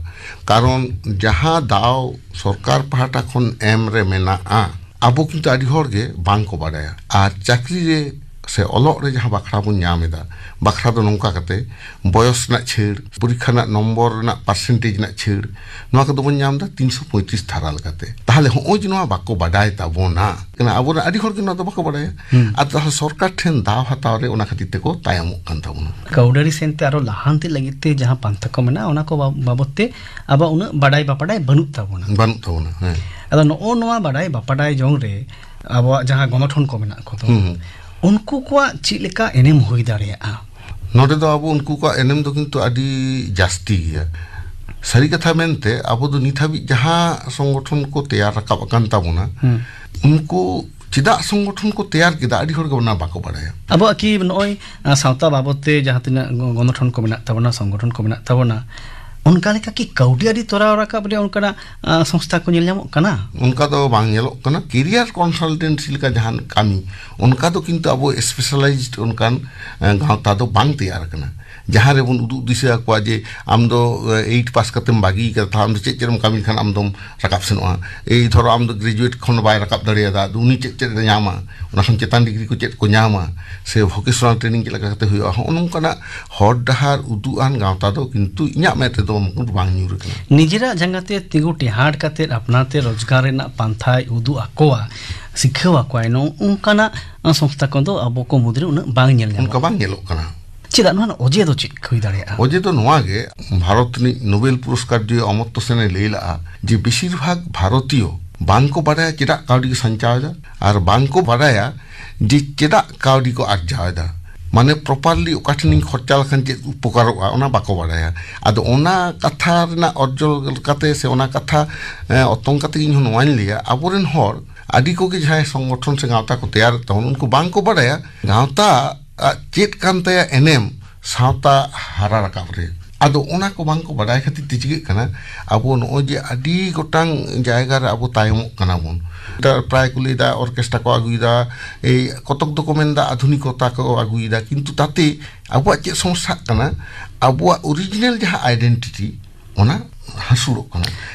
ᱠᱟᱨᱚᱱ ᱡᱟᱦᱟᱸ ᱫᱟᱣ ᱥᱚᱨᱠᱟᱨ ᱯᱟᱦᱴᱟ ᱠᱷᱚᱱ ᱮᱢ ᱨᱮ ᱢᱮᱱᱟᱜᱼᱟ, ᱟᱵᱚ ᱠᱤᱱᱛᱩ ᱟᱹᱰᱤ ᱦᱚᱲ ᱜᱮ ᱵᱟᱝ ᱠᱚ ᱵᱟᱰᱟᱭᱟ᱾ ᱟᱨ ᱪᱟᱹᱠᱨᱤ ᱨᱮ ᱥᱮ ᱚᱞᱚᱜ ᱨᱮ ᱡᱟᱦᱟᱸ ᱵᱟᱠᱷᱨᱟ ᱵᱚᱱ ᱧᱟᱢ ᱮᱫᱟ, ᱵᱟᱠᱷᱨᱟ ᱫᱚ ᱱᱚᱝᱠᱟ ᱠᱟᱛᱮ, ᱵᱚᱭᱚᱥ ᱨᱮᱱᱟᱜ ᱪᱷᱟᱹᱲ, ᱯᱚᱨᱤᱠᱠᱷᱟ ᱨᱮᱱᱟᱜ ᱱᱚᱢᱵᱚᱨ ᱨᱮᱱᱟᱜ percentage ᱨᱮᱱᱟᱜ ᱪᱷᱟᱹᱲ, ᱱᱚᱣᱟ ᱠᱚᱫᱚ ᱵᱚᱱ ᱧᱟᱢ ᱮᱫᱟ ᱛᱤᱱᱥᱚ ᱯᱚᱸᱭᱛᱨᱤᱥ ᱫᱷᱟᱨᱟ ᱞᱮᱠᱟᱛᱮ᱾ ᱛᱟᱦᱚᱞᱮ ᱦᱚᱸᱜᱼᱚᱭ ᱡᱮ ᱱᱚᱣᱟ ᱵᱟᱠᱚ ᱵᱟᱰᱟᱭ ᱛᱟᱵᱚᱱᱟ, ᱠᱟᱱᱟ, ᱟᱵᱚᱨᱮᱱ ᱟᱹᱰᱤ ᱦᱚᱲ ᱜᱮ ᱱᱚᱣᱟ ᱫᱚ ᱵᱟᱠᱚ ᱵᱟᱰᱟᱭᱟ᱾ ᱦᱩᱸ᱾ ᱟᱨ ᱛᱟᱦᱚᱞᱮ ᱥᱚᱨᱠᱟᱨ ᱴᱷᱮᱱ ᱫᱟᱣ ᱦᱟᱛᱟᱣ ᱨᱮ ᱚᱱᱟ ᱠᱷᱟᱹᱛᱤᱨ ᱛᱮᱠᱚ ᱛᱟᱭᱚᱢᱚᱜ ᱠᱟᱱ ᱛᱟᱵᱚᱱᱟ᱾ ᱠᱟᱹᱣᱰᱤ ᱥᱮᱱ ᱛᱮ ᱟᱨᱚ ᱞᱟᱦᱟᱱᱛᱤ ᱞᱟᱹᱜᱤᱫ ᱛᱮ ᱡᱟᱦᱟᱸ ᱯᱟᱱᱛᱷᱟ ᱠᱚ ᱢᱮᱱᱟᱜᱼᱟ, ᱚᱱᱟ ᱠᱚ ᱵᱟ-, ᱵᱟᱵᱚᱛ ᱛᱮ ᱟᱵᱚᱣᱟᱜ ᱩᱱᱟᱹᱜ ᱵᱟᱰᱟᱭ ᱵᱟᱯᱟᱰᱟᱭ ᱵᱟᱹᱱᱩᱜ ᱛᱟᱵᱚᱱᱟ᱾ ᱵᱟᱹᱱᱩᱜ ᱛᱟᱵᱚᱱᱟ, ᱦᱮᱸ᱾ ᱟᱫᱚ ᱱᱚᱜᱼᱚ ᱱᱚᱣᱟ ᱵᱟᱰᱟᱭ ᱵᱟᱯᱟᱰᱟᱭ ᱡᱚᱝ ᱨᱮ ᱟᱵᱚᱣᱟᱜ ᱡᱟᱦᱟᱸ ᱜᱚᱱᱚᱴᱷᱚᱱ ᱠᱚ ᱢᱮᱱᱟᱜ ᱠᱚᱫᱚ, ᱦᱩᱸ, ᱦᱩᱸ᱾ ᱩᱱᱠᱩ ᱠᱚᱣᱟᱜ ᱪᱮᱫ ᱞᱮᱠᱟ ᱮᱱᱮᱢ ᱦᱩᱭ ᱫᱟᱲᱮᱭᱟᱜᱼᱟ? ᱱᱚᱰᱮ ᱫᱚ ᱟᱵᱚ ᱩᱱᱠᱩ ᱠᱚᱣᱟᱜ ᱮᱱᱮᱢ ᱫᱚ ᱠᱤᱱᱛᱩ ᱟᱹᱰᱤ ᱡᱟᱹᱥᱛᱤ ᱜᱮᱭᱟ᱾ ᱥᱟᱹᱨᱤ ᱠᱟᱛᱷᱟ ᱢᱮᱱᱛᱮ, ᱟᱵᱚ ᱫᱚ ᱱᱤᱛ ᱦᱟᱹᱵᱤᱡ ᱡᱟᱦᱟᱸ ᱥᱚᱝᱜᱚᱴᱷᱚᱱ ᱠᱚ ᱛᱮᱭᱟᱨ ᱨᱟᱠᱟᱵ ᱟᱠᱟᱱ ᱛᱟᱵᱚᱱᱟ, ᱦᱩᱸ᱾ ᱩᱱᱠᱩ ᱪᱮᱫᱟᱜ ᱥᱚᱝᱜᱚᱴᱷᱚᱱ ᱠᱚ ᱛᱮᱭᱟᱨ ᱠᱮᱫᱟ, ᱟᱹᱰᱤ ᱦᱚᱲ ᱜᱮ ᱚᱱᱟ ᱵᱟᱠᱚ ᱵᱟᱲᱟᱭᱟ᱾ ᱟᱵᱚᱣᱟᱜ ᱠᱤ ᱱᱚᱜᱼᱚᱭ, ᱟ, ᱥᱟᱶᱛᱟ ᱵᱟᱵᱚᱫ ᱛᱮ ᱡᱟᱦᱟᱸ ᱛᱤᱱᱟᱹᱜ ᱜᱚ-, ᱜᱚᱱᱚᱴᱷᱚᱱ ᱠᱚ ᱢᱮᱱᱟᱜ ᱛᱟᱵᱚᱱᱟ, ᱥᱚᱝᱜᱚᱴᱷᱚᱱ ᱠᱚ ᱢᱮᱱᱟᱜ ᱛᱟᱵᱚᱱᱟ, ᱚᱱᱠᱟ ᱞᱮᱠᱟ ᱠᱤ ᱠᱟᱹᱣᱰᱤ ᱟᱹᱨᱤ ᱛᱚᱨᱟᱣ ᱨᱟᱠᱟᱵ ᱨᱮ ᱚᱱᱠᱟᱱᱟᱜ, ᱟ, ᱥᱚᱝᱥᱛᱷᱟ ᱠᱚ ᱧᱮᱞ ᱧᱟᱢᱚᱜ ᱠᱟᱱᱟ? ᱚᱱᱠᱟ ᱫᱚ ᱵᱟᱝ ᱧᱮᱞᱚᱜ ᱠᱟᱱᱟ᱾ ᱠᱮᱨᱤᱭᱟᱨ ᱠᱚᱱᱥᱟᱞᱴᱮᱱᱥᱤ ᱞᱮᱠᱟ ᱡᱟᱦᱟᱱ ᱠᱟᱹᱢᱤ, ᱚᱱᱠᱟ ᱫᱚ ᱠᱤᱱᱛᱩ ᱟᱵᱚ ᱥᱯᱮᱥᱟᱞᱟᱭᱤᱡᱰ ᱚᱱᱠᱟᱱ, ᱮ, ᱜᱟᱶᱛᱟ ᱫᱚ ᱵᱟᱝ ᱛᱮᱭᱟᱨ ᱟᱠᱟᱱᱟ᱾ ᱡᱟᱦᱟᱸ ᱨᱮᱵᱚᱱ ᱩᱫᱩᱜ ᱫᱤᱥᱟᱹ ᱟᱠᱚᱣᱟ ᱡᱮ ᱟᱢ ᱫᱚ, ᱮ, ᱮᱭᱤᱴ ᱯᱟᱥ ᱠᱟᱛᱮᱢ ᱵᱟᱹᱜᱤ ᱠᱟᱫᱟ, ᱛᱟᱦᱞᱮ ᱟᱢ ᱫᱚ ᱪᱮᱫ ᱪᱮᱫ ᱮᱢ ᱠᱟᱹᱢᱤ ᱞᱮᱠᱷᱟᱱ ᱟᱢ ᱫᱚᱢ ᱨᱟᱠᱟᱵ ᱥᱮᱱᱚᱜᱼᱟ᱾ ᱮᱭ ᱫᱷᱚᱨᱚ ᱟᱢ ᱫᱚ ᱜᱨᱮᱡᱩᱭᱮᱴ ᱠᱷᱚᱱ ᱵᱟᱭ ᱨᱟᱠᱟᱵ ᱫᱟᱲᱮᱭᱟᱫᱟ, ᱟᱫᱚ ᱩᱱᱤ ᱪᱮᱫ ᱪᱮᱫ ᱮ ᱧᱟᱢᱟ, ᱚᱱᱟ ᱠᱷᱚᱱ ᱪᱮᱛᱟᱱ ᱰᱤᱜᱽᱨᱤ ᱠᱚ ᱪᱮᱫ ᱠᱚ ᱧᱟᱢᱟ, ᱥᱮ ᱵᱷᱚᱠᱮᱥᱚᱱᱟᱞ ᱴᱨᱮᱱᱤᱝ ᱪᱮᱫ ᱞᱮᱠᱟ ᱠᱟᱛᱮ ᱦᱩᱭᱩᱜᱼᱟ, ᱦᱚᱸᱜᱼᱚ ᱱᱚᱝᱠᱟᱱᱟᱜ ᱦᱚᱨ ᱰᱟᱦᱟᱨ ᱩᱫᱩᱜ ᱟᱱ ᱜᱟᱶᱛᱟ ᱫᱚ ᱠᱤᱱᱛᱩ ᱤᱧᱟᱹᱜ ᱢᱮᱫ ᱨᱮᱫᱚ ᱵᱟᱝ ᱧᱩᱨ ᱟᱠᱟᱱᱟ᱾ ᱱᱤᱡᱮᱨᱟᱜ ᱡᱟᱸᱜᱟ ᱛᱮ ᱛᱤᱸᱜᱩ ᱴᱮᱦᱟᱴ ᱠᱟᱛᱮ ᱟᱯᱱᱟᱨ ᱛᱮ ᱨᱳᱡᱽᱜᱟᱨ ᱨᱮᱱᱟᱜ ᱯᱟᱱᱛᱷᱟᱭ ᱩᱫᱩᱜ ᱟᱠᱚᱣᱟ, ᱥᱤᱠᱷᱟᱹᱣ ᱟᱠᱚᱣᱟᱭ, ᱱᱚᱜᱼᱚ ᱱᱚᱝᱠᱟᱱᱟᱜ ᱥᱚᱝᱥᱛᱷᱟ ᱠᱚᱫᱚ ᱟᱵᱚ ᱠᱚ ᱢᱩᱫᱽᱨᱮ ᱩᱱᱟᱹᱜ ᱵᱟᱝ ᱧᱮᱞ ᱧᱟᱢᱚᱜᱼᱟ᱾ ᱚᱱᱠᱟ ᱵᱟᱝ ᱧᱮᱞᱚᱜ ᱠᱟᱱᱟ᱾ ᱪᱮᱫᱟᱜ? ᱱᱚᱣᱟ ᱨᱮᱱᱟᱜ ᱚᱡᱮ ᱫᱚ ᱪᱮᱫ ᱦᱩᱭ ᱫᱟᱲᱮᱭᱟᱜᱼᱟ? ᱚᱡᱮ ᱫᱚ ᱱᱚᱣᱟ ᱜᱮ, ᱵᱷᱟᱨᱚᱛ ᱨᱤᱱᱤᱡ ᱱᱳᱵᱮᱞ ᱯᱩᱨᱚᱥᱠᱟᱨ ᱡᱚᱭᱤ ᱚᱢᱚᱨᱛᱚ ᱥᱮᱱᱮ ᱞᱟᱹᱭ ᱞᱟᱜᱼᱟ ᱡᱮ ᱵᱮᱥᱤᱨ ᱵᱷᱟᱜᱽ ᱵᱷᱟᱨᱚᱛᱤᱭᱚ ᱵᱟᱝ ᱠᱚ ᱵᱟᱲᱟᱭᱟ ᱪᱮᱫᱟᱜ ᱠᱟᱹᱣᱰᱤ ᱠᱚ ᱥᱟᱧᱪᱟᱣ ᱮᱫᱟ, ᱟᱨ ᱵᱟᱝ ᱠᱚ ᱵᱟᱲᱟᱭᱟ ᱡᱮ ᱪᱮᱫᱟᱜ ᱠᱟᱹᱣᱰᱤ ᱠᱚ ᱟᱨᱡᱟᱣ ᱮᱫᱟ᱾ ᱢᱟᱱᱮ, ᱯᱨᱚᱯᱟᱨᱞᱤ ᱚᱠᱟ ᱴᱷᱮᱱᱤᱧ ᱠᱷᱚᱨᱪᱟ ᱞᱮᱠᱷᱟᱱ ᱪᱮᱫ ᱩᱯᱚᱠᱟᱨᱚᱜᱼᱟ, ᱚᱱᱟ ᱵᱟᱠᱚ ᱵᱟᱲᱟᱭᱟ᱾ ᱟᱫᱚ ᱚᱱᱟ ᱠᱟᱛᱷᱟ ᱨᱮᱱᱟᱜ ᱚᱨᱡᱚ ᱠᱟᱛᱮ ᱥᱮ ᱚᱱᱟ ᱠᱟᱛᱷᱟ, ᱮ, ᱚᱛᱚᱝ ᱠᱟᱛᱮ ᱤᱧ ᱦᱚᱸ ᱱᱚᱣᱟᱧ ᱞᱟᱹᱭᱟ, ᱟᱵᱚᱨᱮᱱ ᱦᱚᱲ ᱟᱹᱰᱤ ᱠᱚᱜᱮ ᱡᱟᱦᱟᱸᱭ ᱥᱚᱝᱜᱚᱴᱷᱚᱱ ᱥᱮ ᱜᱟᱶᱛᱟ ᱠᱚ ᱛᱮᱭᱟᱨᱮᱫ ᱛᱟᱵᱚᱱ, ᱩᱱᱠᱩ ᱵᱟᱝ ᱠᱚ ᱵᱟᱲᱟᱭᱟ ᱜᱟᱶᱛᱟ ᱟᱜ ᱪᱮᱫ ᱠᱟᱱ ᱛᱟᱭᱟ ᱮᱱᱮᱢ ᱥᱟᱶᱛᱟ ᱦᱟᱨᱟ ᱨᱟᱠᱟᱵ ᱨᱮ᱾ ᱟᱫᱚ ᱚᱱᱟ ᱠᱚ ᱵᱟᱝ ᱠᱚ ᱵᱟᱰᱟᱭ ᱠᱷᱟᱹᱛᱤᱨ ᱛᱮ ᱪᱤᱠᱟᱹᱜ ᱠᱟᱱᱟ, ᱟᱵᱚ ᱱᱚᱜᱼᱚᱭ ᱡᱮ ᱟᱹᱰᱤ ᱜᱚᱴᱟᱝ ᱡᱟᱭᱜᱟ ᱨᱮ ᱟᱵᱚ ᱛᱟᱭᱚᱢᱚᱜ ᱠᱟᱱᱟ ᱵᱚᱱ᱾ ᱮᱴᱟᱜ ᱯᱨᱟᱭ ᱠᱚ ᱞᱟᱹᱭᱫᱟ ᱚᱨᱠᱮᱥᱴᱨᱟ ᱠᱚ ᱟᱹᱜᱩᱭᱮᱫᱟ, ᱮᱭ ᱠᱚᱛᱚᱠ ᱫᱚᱠᱚ ᱢᱮᱱᱫᱟ ᱟᱫᱷᱩᱱᱤᱠᱚᱛᱟ ᱠᱚ ᱟᱹᱜᱩᱭᱮᱫᱟ, ᱠᱤᱱᱛᱩ ᱛᱟᱛᱮ ᱟᱵᱚᱣᱟᱜ ᱪᱮᱫ ᱥᱚᱢᱚᱥᱥᱟᱜ ᱠᱟᱱᱟ? ᱟᱵᱚᱣᱟᱜ ᱚᱨᱤᱡᱤᱱᱟᱞ ᱡᱟᱦᱟᱸ ᱟᱭᱰᱮᱱᱴᱤᱴᱤ, ᱚᱱᱟ ᱦᱟᱹᱥᱩᱲᱚᱜ ᱠᱟᱱᱟ᱾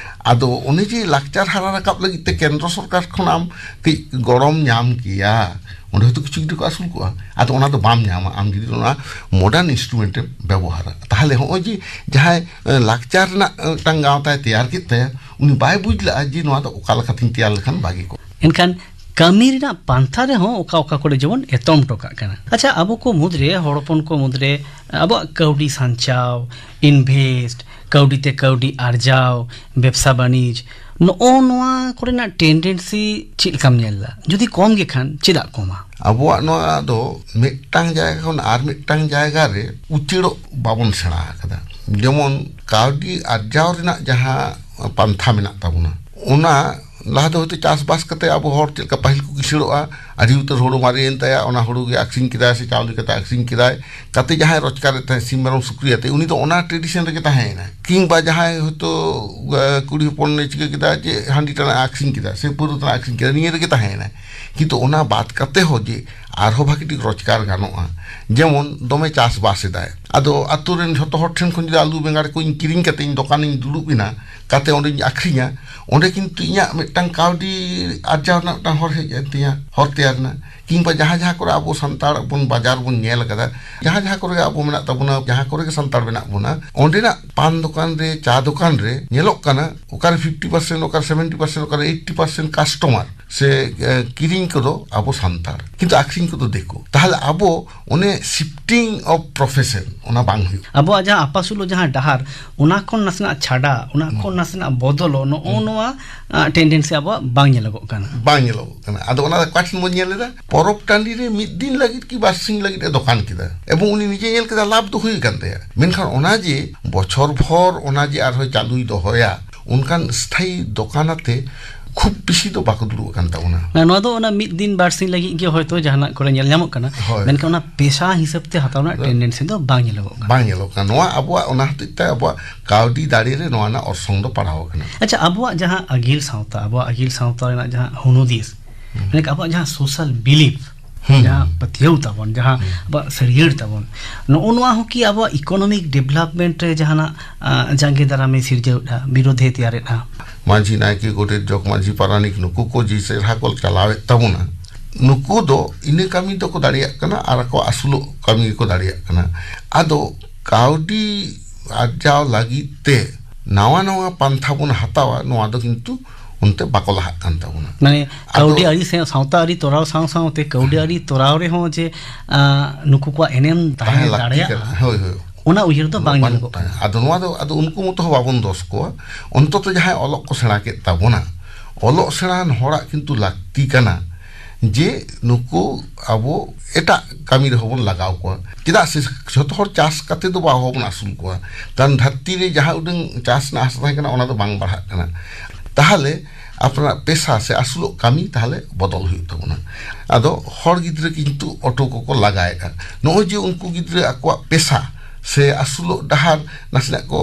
ᱟᱫᱚ ᱚᱱᱮ ᱡᱮ ᱞᱟᱠᱪᱟᱨ ᱦᱟᱨᱟ ᱨᱟᱠᱟᱵ ᱞᱟᱹᱜᱤᱫ ᱛᱮ ᱠᱮᱱᱫᱨᱚ ᱥᱚᱨᱠᱟᱨ ᱠᱷᱚᱱ ᱟᱢ ᱠᱟᱹᱡ ᱜᱚᱲᱚᱢ ᱧᱟᱢ ᱠᱮᱭᱟ, ᱚᱸᱰᱮ ᱦᱚᱭᱛᱳ ᱠᱤᱪᱷᱩ ᱜᱤᱫᱽᱨᱟᱹ ᱠᱚ ᱟᱹᱥᱩᱞ ᱠᱚᱜᱼᱟ᱾ ᱟᱫᱚ ᱚᱱᱟ ᱫᱚ ᱵᱟᱢ ᱧᱟᱢᱟ ᱟᱢ ᱡᱩᱫᱤ ᱚᱱᱟ ᱢᱚᱰᱟᱨᱱ ᱤᱱᱥᱴᱨᱩᱢᱮᱱᱴ ᱮᱢ ᱵᱮᱵᱚᱦᱟᱨᱟ᱾ ᱛᱟᱦᱚᱞᱮ ᱦᱚᱸᱜᱼᱚᱭ ᱡᱮ ᱡᱟᱦᱟᱸᱭ, ᱮ, ᱞᱟᱠᱪᱟᱨ ᱨᱮᱱᱟᱜ, ᱮ, ᱢᱤᱫᱴᱟᱝ ᱜᱟᱶᱛᱟᱭ ᱛᱮᱭᱟᱨ ᱠᱮᱫ ᱛᱟᱭᱟ, ᱩᱱᱤ ᱵᱟᱭ ᱵᱩᱡᱽ ᱞᱟᱜᱼᱟ ᱡᱮ ᱱᱚᱣᱟ ᱫᱚ ᱚᱠᱟ ᱞᱮᱠᱟᱛᱤᱧ ᱛᱮᱭᱟᱨ ᱞᱮᱠᱷᱟᱱ ᱵᱷᱟᱜᱮ ᱠᱚᱜᱼᱟ᱾ ᱮᱱᱠᱷᱟᱱ ᱠᱟᱹᱢᱤ ᱨᱮᱱᱟᱜ ᱯᱟᱱᱛᱷᱟ ᱨᱮᱦᱚᱸ ᱚᱠᱟ ᱚᱠᱟ ᱠᱚᱨᱮ ᱡᱮᱢᱚᱱ ᱮᱛᱚᱢ ᱦᱚᱴᱚ ᱠᱟᱜ ᱠᱟᱱᱟ᱾ ᱟᱪᱪᱷᱟ, ᱟᱵᱚ ᱠᱚ ᱢᱩᱫᱽᱨᱮ, ᱦᱚᱲ ᱦᱚᱯᱚᱱ ᱠᱚ ᱢᱩᱫᱽᱨᱮ ᱟᱵᱚᱣᱟᱜ ᱠᱟᱹᱣᱰᱤ ᱥᱟᱧᱪᱟᱣ, ᱤᱱᱵᱷᱮᱥᱴ, ᱠᱟᱹᱣᱰᱤ ᱛᱮ ᱠᱟᱹᱣᱰᱤ ᱟᱨᱡᱟᱣ, ᱵᱮᱵᱽᱥᱟ ᱵᱟᱹᱱᱤᱡᱽ, ᱱᱚᱜᱼᱚ ᱱᱚᱣᱟ ᱠᱚᱨᱮᱱᱟᱜ ᱴᱮᱱᱰᱮᱱᱥᱤ ᱪᱮᱫ ᱞᱮᱠᱟᱢ ᱧᱮᱞ ᱮᱫᱟ? ᱡᱩᱫᱤ ᱠᱚᱢ ᱜᱮ ᱠᱷᱟᱱ, ᱪᱮᱫᱟᱜ ᱠᱚᱢᱟ? ᱟᱵᱚᱣᱟᱜ ᱱᱚᱣᱟ ᱫᱚ ᱢᱤᱫᱴᱟᱝ ᱡᱟᱭᱜᱟ ᱠᱷᱚᱱ ᱟᱨ ᱢᱤᱫᱴᱟᱝ ᱡᱟᱭᱜᱟ ᱨᱮ ᱩᱪᱟᱹᱲᱚᱜ ᱵᱟᱵᱚᱱ ᱥᱮᱬᱟ ᱟᱠᱟᱫᱟ᱾ ᱡᱮᱢᱚᱱ ᱠᱟᱹᱣᱰᱤ ᱟᱨᱡᱟᱣ ᱨᱮᱱᱟᱜ ᱡᱟᱦᱟᱸ ᱯᱟᱱᱛᱷᱟ ᱢᱮᱱᱟᱜ ᱛᱟᱵᱚᱱᱟ, ᱚᱱᱟ ᱞᱟᱦᱟ ᱫᱚ ᱦᱚᱭᱛᱳ ᱪᱟᱥᱵᱟᱥ ᱠᱟᱛᱮ ᱟᱵᱚ ᱦᱚᱲ ᱪᱮᱫ ᱞᱮᱠᱟ ᱯᱟᱹᱦᱤᱞ ᱠᱚ ᱠᱤᱥᱟᱹᱲᱚᱜᱼᱟ, ᱟᱹᱰᱤ ᱩᱛᱟᱹᱨ ᱦᱩᱲᱩ ᱢᱟᱨᱮᱭᱮᱱ ᱛᱟᱭᱟ, ᱚᱱᱟ ᱦᱩᱲᱩ ᱜᱮ ᱟᱠᱷᱨᱤᱧ ᱠᱮᱫᱟᱭ ᱥᱮ ᱪᱟᱣᱞᱮ ᱠᱟᱛᱮ ᱟᱠᱷᱨᱤᱧ ᱠᱮᱫᱟᱭ, ᱠᱟᱛᱮ ᱡᱟᱦᱟᱸᱭ ᱨᱳᱡᱽᱜᱟᱨᱮᱫ ᱛᱟᱦᱮᱸᱫ ᱥᱤᱢ ᱢᱮᱨᱚᱢ ᱥᱩᱠᱨᱤ ᱟᱛᱮ, ᱩᱱᱤ ᱫᱚ ᱚᱱᱟ tradition ᱨᱮᱜᱮ ᱛᱟᱦᱮᱸᱭᱮᱱᱟ᱾ ᱠᱤᱝᱵᱟ ᱡᱟᱦᱟᱸᱭ ᱦᱚᱭᱛᱳ ᱟᱸ, ᱠᱩᱲᱤ ᱦᱚᱯᱚᱱ ᱮ ᱪᱤᱠᱟᱹ ᱠᱮᱫᱟ ᱡᱮ ᱦᱟᱺᱰᱤ ᱴᱟᱱᱟ ᱟᱠᱷᱨᱤᱧ ᱠᱮᱫᱟ ᱥᱮ ᱯᱟᱹᱣᱨᱟᱹ ᱴᱟᱱᱟ ᱟᱠᱷᱨᱤᱧ ᱠᱮᱫᱟ, ᱱᱤᱭᱟᱹ ᱨᱮᱜᱮ ᱛᱟᱦᱮᱸᱭᱮᱱᱟ᱾ ᱠᱤᱱᱛᱩ ᱚᱱᱟ ᱵᱟᱫ ᱠᱟᱛᱮ ᱦᱚᱸ ᱡᱮ ᱟᱨᱦᱚᱸ ᱵᱷᱟᱜᱤ ᱴᱷᱤᱠ ᱨᱳᱡᱽᱜᱟᱨ ᱜᱟᱱᱚᱜᱼᱟ, ᱡᱮᱢᱚᱱ ᱫᱚᱢᱮ ᱪᱟᱥᱵᱟᱥ ᱮᱫᱟᱭ, ᱟᱫᱚ ᱟᱛᱳ ᱨᱮᱱ ᱡᱷᱚᱛᱚ ᱦᱚᱲ ᱴᱷᱮᱱ ᱠᱷᱚᱱ ᱡᱩᱫᱤ ᱟᱹᱞᱩ ᱵᱮᱸᱜᱟᱲ ᱠᱚᱧ ᱠᱤᱨᱤᱧ ᱠᱟᱛᱮ ᱤᱧ ᱫᱚᱠᱟᱱᱤᱧ ᱫᱩᱲᱩᱵ ᱮᱱᱟ, ᱠᱟᱛᱮ ᱚᱸᱰᱮᱧ ᱟᱠᱷᱨᱤᱧᱟ, ᱚᱸᱰᱮ ᱠᱤᱱᱛᱩ ᱤᱧᱟᱹᱜ ᱢᱤᱫᱴᱟᱝ ᱠᱟᱹᱣᱰᱤ ᱟᱨᱡᱟᱣ ᱨᱮᱱᱟᱜ ᱢᱤᱫᱴᱟᱝ ᱦᱚᱨ ᱦᱮᱡ ᱮᱱ ᱛᱤᱧᱟ, ᱦᱚᱨ ᱛᱮᱭᱟᱨ ᱮᱱᱟ᱾ ᱠᱤᱝᱵᱟ ᱡᱟᱦᱟᱸ ᱡᱟᱦᱟᱸ ᱠᱚᱨᱮ ᱟᱵᱚ ᱥᱟᱱᱛᱟᱲ ᱵᱚᱱ ᱵᱟᱡᱟᱨ ᱵᱚᱱ ᱧᱮᱞ ᱟᱠᱟᱫᱟ, ᱡᱟᱦᱟᱸ ᱡᱟᱦᱟᱸ ᱠᱚᱨᱮ ᱟᱵᱚ ᱢᱮᱱᱟᱜ ᱛᱟᱵᱚᱱᱟ, ᱡᱟᱦᱟᱸ ᱠᱚᱨᱮ ᱜᱮ ᱥᱟᱱᱛᱟᱲ ᱢᱮᱱᱟᱜ ᱵᱚᱱᱟ, ᱚᱸᱰᱮᱱᱟᱜ ᱯᱟᱱ ᱫᱚᱠᱟᱱ ᱨᱮ, ᱪᱟ ᱫᱚᱠᱟᱱ ᱨᱮ ᱧᱮᱞᱚᱜ ᱠᱟᱱᱟ, ᱚᱠᱟᱨᱮ ᱯᱷᱤᱯᱴᱤ ᱯᱟᱨᱥᱮᱱᱴ, ᱚᱠᱟᱨᱮ ᱥᱮᱵᱷᱮᱱᱴᱤ ᱯᱟᱨᱥᱮᱱᱴ, ᱚᱠᱟᱨᱮ ᱮᱭᱤᱴᱴᱤ ᱯᱟᱨᱥᱮᱱᱴ ᱠᱟᱥᱴᱚᱢᱟᱨ ᱥᱮ, ᱮ, ᱠᱤᱨᱤᱧ ᱠᱚᱫᱚ ᱟᱵᱚ ᱥᱟᱱᱛᱟᱲ, ᱠᱤᱱᱛᱩ ᱟᱠᱷᱨᱤᱧ ᱠᱚᱫᱚ ᱫᱤᱠᱩ᱾ ᱛᱟᱦᱚᱞᱮ ᱟᱵᱚ ᱚᱱᱮ shifting of profession ᱚᱱᱟ ᱵᱟᱝ ᱦᱩᱭᱩᱜ᱾ ᱟᱵᱚᱣᱟᱜ ᱡᱟᱦᱟᱸ ᱟᱯᱟᱥᱩᱞᱚᱜ ᱡᱟᱦᱟᱸ ᱰᱟᱦᱟᱨ, ᱚᱱᱟ ᱠᱷᱚᱱ ᱱᱟᱥᱮᱱᱟᱜ ᱪᱷᱟᱰᱟ, ᱚᱱᱟ ᱠᱷᱚᱱ ᱱᱟᱥᱮᱱᱟᱜ ᱵᱚᱫᱚᱞᱚᱜ, ᱱᱚᱜᱼᱚ ᱱᱚᱣᱟ, ᱟ, tendency ᱟᱵᱚᱣᱟᱜ ᱵᱟᱝ ᱧᱮᱞᱚᱜᱚᱜ ᱠᱟᱱᱟ᱾ ᱵᱟᱝ ᱧᱮᱞᱚᱜᱚᱜ ᱠᱟᱱᱟ᱾ ᱟᱫᱚ ᱚᱱᱟ ᱫᱚ ᱚᱠᱟ ᱴᱷᱮᱱ ᱵᱚᱱ ᱧᱮᱞ ᱮᱫᱟ? ᱯᱚᱨᱚᱵᱽ ᱴᱟᱺᱰᱤ ᱨᱮ ᱢᱤᱫ ᱫᱤᱱ ᱞᱟᱹᱜᱤᱫ ᱠᱤ ᱵᱟᱨ ᱥᱤᱧ ᱞᱟᱹᱜᱤᱫ ᱮ ᱫᱚᱠᱟᱱ ᱠᱮᱫᱟ, ᱮᱵᱚᱝ ᱩᱱᱤ ᱱᱤᱡᱮ ᱧᱮᱞ ᱠᱮᱫᱟ, ᱞᱟᱵᱷ ᱫᱚ ᱦᱩᱭ ᱟᱠᱟᱱ ᱛᱟᱭᱟ, ᱢᱮᱱᱠᱷᱟᱱ ᱚᱱᱟ ᱡᱮ ᱵᱚᱪᱷᱚᱨ ᱵᱷᱚᱨ ᱚᱱᱟ ᱡᱮ ᱟᱨᱦᱚᱸ ᱪᱟᱹᱞᱩᱭ ᱫᱚᱦᱚᱭᱟ, ᱚᱱᱠᱟᱱ ᱥᱛᱷᱟᱭᱤ ᱫᱚᱠᱟᱱ ᱟᱛᱮ ᱠᱷᱩᱵ ᱵᱮᱥᱤ ᱫᱚ ᱵᱟᱠᱚ ᱫᱩᱲᱩᱵ ᱟᱠᱟᱱ ᱛᱟᱵᱚᱱᱟ᱾ ᱢᱟᱱᱮ ᱱᱚᱣᱟ ᱫᱚ ᱚᱱᱟ ᱢᱤᱫ ᱫᱤᱱ ᱵᱟᱨ ᱥᱤᱧ ᱞᱟᱹᱜᱤᱫ ᱜᱮ ᱦᱚᱭᱛᱳ ᱡᱟᱦᱟᱱᱟᱜ ᱠᱚᱨᱮ ᱧᱮᱞ ᱧᱟᱢᱚᱜ ᱠᱟᱱᱟ, ᱦᱳᱭ᱾ ᱢᱮᱱᱠᱷᱟᱱ ᱚᱱᱟ ᱯᱮᱥᱟ ᱦᱤᱥᱟᱹᱵ ᱛᱮ ᱦᱟᱛᱟᱣ ᱨᱮᱱᱟᱜ ᱦᱳᱭ᱾ Tendency ᱫᱚ ᱵᱟᱝ ᱧᱮᱞᱚᱜᱚᱜ ᱠᱟᱱᱟ᱾ ᱵᱟᱝ ᱧᱮᱞᱚᱜ ᱠᱟᱱᱟ᱾ ᱱᱚᱣᱟ ᱟᱵᱚᱣᱟᱜ, ᱚᱱᱟ ᱦᱚᱛᱮᱡ ᱛᱮ ᱟᱵᱚᱣᱟᱜ ᱠᱟᱹᱣᱰᱤ ᱫᱟᱲᱮ ᱨᱮ ᱱᱚᱣᱟ ᱨᱮᱱᱟᱜ ᱚᱨᱥᱚᱝ ᱫᱚ ᱯᱟᱲᱟᱣ ᱟᱠᱟᱱᱟ᱾ ᱟᱪᱪᱷᱟ, ᱟᱵᱚᱣᱟᱜ ᱡᱟᱦᱟᱸ ᱟᱹᱜᱤᱞ ᱥᱟᱶᱛᱟ, ᱟᱵᱚᱣᱟᱜ ᱟᱹᱜᱤᱞ ᱥᱟᱶᱛᱟ ᱨᱮᱱᱟᱜ ᱡᱟᱦᱟᱸ ᱦᱩᱱᱩᱫᱤᱥ, ᱦᱩᱸ᱾ ᱢᱟᱱᱮ ᱟᱵᱚᱣᱟᱜ ᱡᱟᱦᱟᱸ social belief, ᱦᱩᱸ᱾ ᱡᱟᱦᱟᱸ ᱯᱟᱹᱛᱭᱟᱹᱣ ᱛᱟᱵᱚᱱ, ᱡᱟᱦᱟᱸ ᱦᱩᱸ᱾ ᱟᱵᱚᱣᱟᱜ ᱥᱟᱹᱨᱭᱟᱹᱲ ᱛᱟᱵᱚᱱ, ᱱᱚᱜᱼᱚ ᱱᱚᱣᱟ ᱦᱚᱸ ᱠᱤ ᱟᱵᱚᱣᱟᱜ economic development ᱨᱮ ᱡᱟᱦᱟᱱᱟᱜ, ᱟ, ᱡᱟᱸᱜᱮ ᱫᱟᱨᱟᱢᱮ ᱥᱤᱨᱡᱟᱹᱣᱮᱫᱼᱟ, ᱵᱤᱨᱳᱫᱷᱮ ᱛᱮᱭᱟᱨᱮᱫᱼᱟ? ᱢᱟᱹᱡᱷᱤ, ᱱᱟᱭᱠᱮ, ᱜᱚᱰᱮᱛ, ᱡᱚᱜᱽ ᱢᱟᱹᱡᱷᱤ, ᱯᱟᱨᱟᱱᱤᱠ, ᱱᱩᱠᱩ ᱠᱚ ᱡᱮ ᱪᱮᱦᱨᱟ ᱠᱚ ᱪᱟᱞᱟᱣᱮᱫ ᱛᱟᱵᱚᱱᱟ, ᱱᱩᱠᱩ ᱫᱚ ᱤᱱᱟᱹ ᱠᱟᱹᱢᱤ ᱫᱚᱠᱚ ᱫᱟᱲᱮᱭᱟᱜ ᱠᱟᱱᱟ ᱟᱨ ᱟᱠᱚ ᱟᱹᱥᱩᱞᱚᱜ ᱠᱟᱹᱢᱤ ᱜᱮᱠᱚ ᱫᱟᱲᱮᱭᱟᱜ ᱠᱟᱱᱟ᱾ ᱟᱫᱚ ᱠᱟᱹᱣᱰᱤ ᱟᱨᱡᱟᱣ ᱞᱟᱹᱜᱤᱫ ᱛᱮ ᱱᱟᱣᱟ ᱱᱟᱣᱟ ᱯᱟᱱᱛᱷᱟ ᱵᱚᱱ ᱦᱟᱛᱟᱣᱟ, ᱱᱚᱣᱟ ᱫᱚ ᱠᱤᱱᱛᱩ ᱚᱱᱛᱮ ᱵᱟᱠᱚ ᱞᱟᱦᱟᱜ ᱠᱟᱱ ᱛᱟᱵᱚᱱᱟ᱾ ᱢᱟᱱᱮ ᱟᱫᱚ ᱠᱟᱹᱣᱰᱤ ᱟᱹᱨᱤ ᱥᱮ ᱥᱟᱶᱛᱟ ᱟᱹᱨᱤ ᱛᱚᱨᱟᱣ ᱥᱟᱶ ᱥᱟᱶᱛᱮ ᱠᱟᱹᱣᱰᱤ ᱦᱮᱸ᱾ ᱟᱹᱨᱤ ᱛᱚᱨᱟᱣ ᱨᱮᱦᱚᱸ ᱡᱮ, ᱟ, ᱱᱩᱠᱩ ᱠᱚᱣᱟᱜ ᱮᱱᱮᱢ ᱛᱟᱦᱮᱸ ᱛᱟᱦᱮᱸ ᱞᱟᱹᱠᱛᱤ ᱫᱟᱲᱮᱭᱟᱜᱼᱟ, ᱠᱟᱱᱟ᱾ ᱦᱳᱭ, ᱦᱳᱭ᱾ ᱚᱱᱟ ᱩᱭᱦᱟᱹᱨ ᱫᱚ ᱵᱟᱝ ᱵᱟᱹᱱᱩᱜ ᱧᱮᱞᱚᱜᱚᱜ ᱛᱟᱭᱟ᱾ ᱠᱟᱱᱟ᱾ ᱟᱫᱚ ᱱᱚᱣᱟ ᱫᱚ, ᱟᱫᱚ ᱩᱱᱠᱩ ᱢᱚᱛᱚ ᱦᱚᱸ ᱵᱟᱵᱚᱱ ᱫᱚᱥ ᱠᱚᱣᱟ᱾ ᱚᱱᱛᱚᱛᱚ ᱡᱟᱦᱟᱸᱭ ᱚᱞᱚᱜ ᱠᱚ ᱥᱮᱬᱟ ᱠᱮᱫ ᱛᱟᱵᱚᱱᱟ, ᱚᱞᱚᱜ ᱥᱮᱬᱟᱱ ᱦᱚᱲᱟᱜ ᱠᱤᱱᱛᱩ ᱞᱟᱹᱠᱛᱤ ᱠᱟᱱᱟ ᱡᱮ ᱱᱩᱠᱩ ᱟᱵᱚ ᱮᱴᱟᱜ ᱠᱟᱹᱢᱤ ᱨᱮᱦᱚᱸ ᱵᱚᱱ ᱞᱟᱜᱟᱣ ᱠᱚᱣᱟ᱾ ᱪᱮᱫᱟᱜ ᱥᱮ ᱡᱷᱚᱛᱚ ᱦᱚᱲ ᱪᱟᱥ ᱠᱟᱛᱮ ᱫᱚ ᱵᱟᱵᱚᱱ ᱟᱹᱥᱩᱞ ᱠᱚᱣᱟ᱾ ᱠᱟᱨᱚᱱ ᱫᱷᱟᱹᱨᱛᱤ ᱨᱮ ᱡᱟᱦᱟᱸ ᱩᱰᱟᱹᱝ ᱪᱟᱥ ᱨᱮᱱᱟᱜ ᱦᱟᱥᱟ ᱛᱟᱦᱮᱸ ᱠᱟᱱᱟ, ᱚᱱᱟ ᱫᱚ ᱵᱟᱝ ᱵᱟᱲᱦᱟᱜ ᱠᱟᱱᱟ᱾ ᱛᱟᱦᱚᱞᱮ ᱟᱯᱱᱟᱨᱟᱜ ᱯᱮᱥᱟ ᱥᱮ ᱟᱹᱥᱩᱞᱚᱜ ᱠᱟᱹᱢᱤ ᱛᱟᱦᱚᱞᱮ ᱵᱚᱫᱚᱞ ᱦᱩᱭᱩᱜ ᱛᱟᱵᱚᱱᱟ᱾ ᱟᱫᱚ ᱦᱚᱲ ᱜᱤᱫᱽᱨᱟᱹ ᱠᱤᱱᱛᱩ ᱚᱴᱳ ᱠᱚᱠᱚ ᱞᱟᱜᱟᱭᱮᱫᱼᱟ᱾ ᱱᱚᱜᱼᱚᱭ ᱡᱮ ᱩᱱᱠᱩ ᱜᱤᱫᱽᱨᱟᱹ ᱟᱠᱚᱣᱟᱜ ᱯᱮᱥᱟ ᱥᱮ ᱟᱹᱥᱩᱞᱚᱜ ᱰᱟᱦᱟᱨ ᱱᱟᱥᱮᱱᱟᱜ ᱠᱚ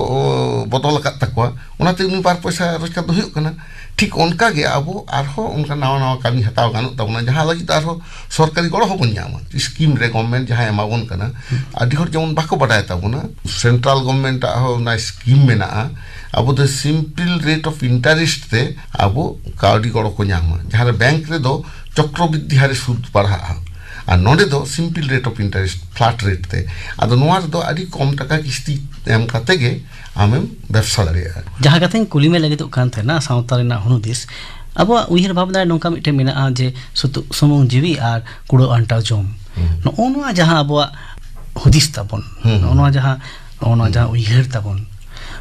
ᱵᱚᱫᱚᱞ ᱟᱠᱟᱫ ᱛᱟᱠᱚᱣᱟ, ᱚᱱᱟᱛᱮ ᱩᱱᱤ ᱵᱟᱨ ᱯᱚᱭᱥᱟ ᱨᱳᱡᱽᱜᱟᱨ ᱫᱚ ᱦᱩᱭᱩᱜ ᱠᱟᱱᱟ᱾ ᱴᱷᱤᱠ ᱚᱱᱠᱟ ᱜᱮ ᱟᱵᱚ ᱟᱨᱦᱚᱸ ᱚᱱᱠᱟ ᱱᱟᱣᱟ ᱱᱟᱣᱟ ᱠᱟᱹᱢᱤ ᱦᱟᱛᱟᱣ ᱜᱟᱱᱚᱜ ᱛᱟᱵᱚᱱᱟ, ᱡᱟᱦᱟᱸ ᱞᱟᱹᱜᱤᱫ ᱫᱚ ᱟᱨᱦᱚᱸ ᱥᱚᱨᱠᱟᱨᱤ ᱜᱚᱲᱚ ᱦᱚᱸᱵᱚᱱ ᱧᱟᱢᱟ᱾ ᱥᱠᱤᱢ ᱨᱮ ᱜᱚᱵᱷᱢᱮᱱᱴ ᱡᱟᱦᱟᱸ ᱮᱢᱟᱵᱚᱱ ᱠᱟᱱᱟ, ᱟᱹᱰᱤ ᱦᱚᱲ ᱡᱮᱢᱚᱱ ᱵᱟᱠᱚ ᱵᱟᱰᱟᱭ ᱛᱟᱵᱚᱱᱟ, ᱥᱮᱱᱴᱨᱟᱞ ᱜᱚᱵᱷᱢᱮᱱᱴ ᱟᱜ ᱦᱚᱸ ᱚᱱᱟ ᱥᱠᱤᱢ ᱢᱮᱱᱟᱜᱼᱟ᱾ ᱟᱵᱚ ᱫᱚ ᱥᱤᱢᱯᱤᱞ ᱨᱮᱴ ᱚᱯᱷ ᱤᱱᱴᱟᱨᱮᱥᱴ ᱛᱮ ᱟᱵᱚ ᱠᱟᱹᱣᱰᱤ ᱜᱚᱲᱚ ᱠᱚ ᱧᱟᱢᱟ, ᱡᱟᱦᱟᱸ ᱨᱮ ᱵᱮᱝᱠ ᱨᱮᱫᱚ ᱪᱚᱠᱨᱚᱵᱨᱤᱫᱽᱫᱷᱤ ᱦᱟᱨᱮ ᱥᱩᱫ ᱯᱟᱲᱦᱟᱜᱼᱟ, ᱟᱨ ᱱᱚᱰᱮ ᱫᱚ simple rate of interest, flat rate ᱛᱮ᱾ ᱟᱫᱚ ᱱᱚᱣᱟ ᱨᱮᱫᱚ ᱟᱹᱰᱤ ᱠᱚᱢ ᱴᱟᱠᱟ ᱠᱤᱥᱛᱤ ᱮᱢ ᱠᱟᱛᱮ ᱜᱮ ᱟᱢᱮᱢ ᱵᱮᱵᱽᱥᱟ ᱫᱟᱲᱮᱭᱟᱜᱼᱟ᱾ ᱡᱟᱦᱟᱸ ᱠᱟᱛᱷᱟᱧ ᱠᱩᱞᱤ ᱢᱮ ᱞᱟᱹᱜᱤᱫᱚᱜ ᱠᱟᱱ ᱛᱟᱦᱮᱱᱟ, ᱥᱟᱶᱛᱟ ᱨᱮᱱᱟᱜ ᱦᱩᱱᱩᱫᱤᱥ, ᱟᱵᱚᱣᱟᱜ ᱩᱭᱦᱟᱹᱨ ᱵᱷᱟᱵᱽᱱᱟ ᱨᱮ ᱱᱚᱝᱠᱟ ᱢᱤᱫᱴᱮᱱ ᱢᱮᱱᱟᱜᱼᱟ ᱡᱮ ᱥᱩᱛᱩᱜ ᱥᱩᱢᱩᱝ ᱡᱤᱣᱤ ᱟᱨ ᱠᱩᱲᱟᱹ ᱟᱱᱴᱟᱣ ᱡᱚᱢ᱾ ᱦᱩᱸ᱾ ᱱᱚᱜᱼᱚ ᱱᱚᱣᱟ ᱡᱟᱦᱟᱸ ᱟᱵᱚᱣᱟᱜ ᱦᱩᱫᱤᱥ ᱛᱟᱵᱚᱱ, ᱦᱩᱸ᱾ ᱱᱚᱜᱼᱚ ᱱᱚᱣᱟ ᱡᱟᱦᱟᱸ, ᱱᱚᱜᱼᱚ ᱱᱚᱣᱟ ᱦᱩᱸ᱾ ᱡᱟᱦᱟᱸ ᱩᱭᱦᱟᱹᱨ ᱛᱟᱵᱚᱱ,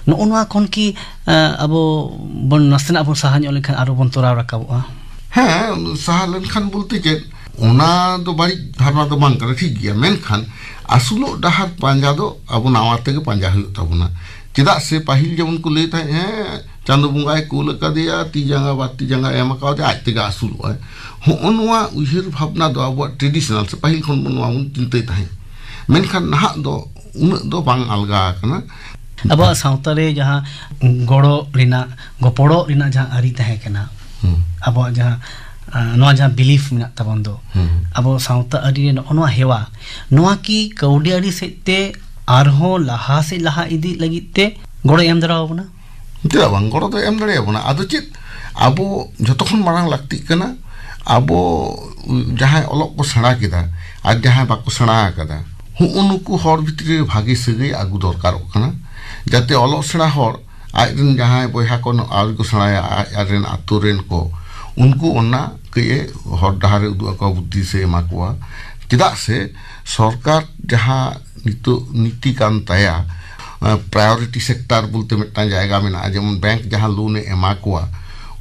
ᱱᱚᱜᱼᱚ ᱱᱚᱣᱟ ᱠᱷᱚᱱ ᱠᱤ, ᱟᱸ, ᱟᱵᱚ ᱵᱚᱱ ᱱᱟᱥᱮᱱᱟᱜ ᱵᱚᱱ ᱥᱟᱦᱟ ᱧᱚᱜ ᱞᱮᱱᱠᱷᱟᱱ ᱟᱨᱚ ᱵᱚᱱ ᱛᱚᱨᱟᱣ ᱨᱟᱠᱟᱵᱚᱜᱼᱟ? ᱦᱮᱸ, ᱥᱟᱦᱟ ᱞᱮᱱᱠᱷᱟᱱ ᱵᱚᱞᱛᱮ ᱪᱮᱫ, ᱚᱱᱟ ᱫᱚ ᱵᱟᱹᱲᱤᱡ ᱫᱷᱟᱨᱚᱱᱟ ᱫᱚ ᱵᱟᱝ ᱠᱟᱱᱟ, ᱴᱷᱤᱠ ᱜᱮᱭᱟ᱾ ᱢᱮᱱᱠᱷᱟᱱ ᱟᱹᱥᱩᱞᱚᱜ ᱰᱟᱦᱟᱨ ᱯᱟᱸᱡᱟ ᱫᱚ ᱟᱵᱚ ᱱᱟᱣᱟ ᱛᱮᱜᱮ ᱯᱟᱸᱡᱟ ᱦᱩᱭᱩᱜ ᱛᱟᱵᱚᱱᱟ᱾ ᱪᱮᱫᱟᱜ ᱥᱮ ᱯᱟᱹᱦᱤᱞ ᱡᱮᱢᱚᱱ ᱠᱚ ᱞᱟᱹᱭ ᱛᱟᱦᱮᱸᱫ, ᱦᱮᱸ, ᱪᱟᱸᱫᱚ ᱵᱚᱸᱜᱟᱭ ᱠᱩᱞ ᱟᱠᱟᱫᱮᱭᱟ, ᱛᱤ ᱡᱟᱸᱜᱟ ᱵᱟᱨ ᱛᱤ ᱡᱟᱸᱜᱟ ᱮᱢ ᱟᱠᱟᱫᱮᱭᱟ, ᱟᱡ ᱛᱮᱜᱮ ᱟᱹᱥᱩᱞᱚᱜᱼᱟᱭ᱾ ᱦᱚᱸᱜᱼᱚ ᱱᱚᱣᱟ ᱩᱭᱦᱟᱹᱨ ᱵᱷᱟᱵᱽᱱᱟ ᱫᱚ ᱟᱵᱚᱣᱟᱜ ᱴᱨᱮᱰᱤᱥᱚᱱᱟᱞ ᱥᱮ ᱯᱟᱹᱦᱤᱞ ᱠᱷᱚᱱ ᱵᱚᱱ ᱱᱚᱣᱟ ᱵᱚᱱ ᱪᱤᱱᱛᱟᱹᱭ ᱛᱟᱦᱮᱸᱫ᱾ ᱢᱮᱱᱠᱷᱟᱱ ᱱᱟᱦᱟᱜ ᱫᱚ ᱩᱱᱟᱹᱜ ᱫᱚ ᱵᱟᱝ ᱟᱞᱜᱟ ᱟᱠᱟᱱᱟ᱾ ᱟᱵᱚᱣᱟᱜ ᱥᱟᱶᱛᱟ ᱨᱮ ᱡᱟᱦᱟᱸ ᱜᱚᱲᱚ ᱨᱮᱱᱟᱜ, ᱜᱚᱯᱚᱲᱚ ᱨᱮᱱᱟᱜ ᱡᱟᱦᱟᱸ ᱟᱹᱨᱤ ᱛᱟᱦᱮᱸ ᱠᱟᱱᱟ, ᱦᱩᱸ᱾ ᱟᱵᱚᱣᱟᱜ ᱡᱟᱦᱟᱸ, ᱟᱸ, ᱱᱚᱣᱟ ᱡᱟᱦᱟᱸ ᱵᱤᱞᱤᱯᱷ ᱢᱮᱱᱟᱜ ᱛᱟᱵᱚᱱ ᱫᱚ, ᱦᱩᱸ᱾ ᱟᱵᱚ ᱥᱟᱶᱛᱟ ᱟᱹᱨᱤ ᱨᱮ ᱱᱚᱜᱼᱚ ᱱᱚᱣᱟ ᱦᱮᱣᱟ, ᱱᱚᱣᱟ ᱠᱤ ᱠᱟᱹᱣᱰᱤ ᱟᱹᱨᱤ ᱥᱮᱫ ᱛᱮ ᱟᱨᱦᱚᱸ ᱞᱟᱦᱟ ᱥᱮᱫ ᱞᱟᱦᱟ ᱤᱫᱤ ᱞᱟᱹᱜᱤᱫ ᱛᱮ ᱜᱚᱲᱚᱭ ᱮᱢ ᱫᱟᱲᱮ ᱟᱵᱚᱱᱟ? ᱪᱮᱫᱟᱜ ᱵᱟᱝ, ᱜᱚᱲᱚ ᱫᱚ ᱮᱢ ᱫᱟᱲᱮᱭᱟᱵᱚᱱᱟ᱾ ᱟᱫᱚ ᱪᱮᱫ, ᱟᱵᱚ ᱡᱚᱛᱚ ᱠᱷᱚᱱ ᱢᱟᱲᱟᱝ ᱞᱟᱹᱠᱛᱤᱜ ᱠᱟᱱᱟ, ᱟᱵᱚ ᱡᱟᱦᱟᱸᱭ ᱚᱞᱚᱜ ᱠᱚ ᱥᱮᱬᱟ ᱠᱮᱫᱟ ᱟᱨ ᱡᱟᱦᱟᱸᱭ ᱵᱟᱠᱚ ᱥᱮᱬᱟ ᱟᱠᱟᱫᱟ, ᱦᱩᱸᱜᱼᱩ ᱱᱩᱠᱩ ᱦᱚᱲ ᱵᱷᱤᱛᱨᱤ ᱨᱮ ᱵᱷᱟᱜᱮ ᱥᱟᱹᱜᱟᱹᱭ ᱟᱹᱜᱩ ᱫᱚᱨᱠᱟᱨᱚᱜ ᱠᱟᱱᱟ, ᱡᱟᱛᱮ ᱚᱞᱚᱜ ᱥᱮᱬᱟ ᱦᱚᱲ ᱟᱡ ᱨᱮᱱ ᱡᱟᱦᱟᱸᱭ ᱵᱚᱭᱦᱟ ᱠᱚ ᱟᱹᱣᱨᱤ ᱠᱚ ᱥᱮᱬᱟᱭᱟ, ᱟᱡ, ᱟᱡ ᱨᱮᱱ ᱟᱛᱳ ᱨᱮᱱ ᱠᱚ, ᱩᱱᱠᱩ ᱚᱱᱟ ᱠᱟᱹᱡ ᱮ ᱦᱚᱨ ᱰᱟᱦᱟᱨ ᱮ ᱩᱫᱩᱜ ᱟᱠᱚᱣᱟ, ᱵᱩᱫᱽᱫᱷᱤ ᱥᱮ ᱮᱢᱟ ᱠᱚᱣᱟ᱾ ᱪᱮᱫᱟᱜ ᱥᱮ ᱥᱚᱨᱠᱟᱨ ᱡᱟᱦᱟᱸ ᱱᱤᱛᱚᱜ ᱱᱤᱛᱤ ᱠᱟᱱ ᱛᱟᱭᱟ, ᱯᱨᱟᱭᱳᱨᱤᱴᱤ ᱥᱮᱠᱴᱟᱨ ᱵᱚᱞᱛᱮ ᱢᱤᱫᱴᱟᱝ ᱡᱟᱭᱜᱟ ᱢᱮᱱᱟᱜᱼᱟ, ᱡᱮᱢᱚᱱ ᱵᱮᱝᱠ ᱡᱟᱦᱟᱸ ᱞᱳᱱ ᱮ ᱮᱢᱟ ᱠᱚᱣᱟ,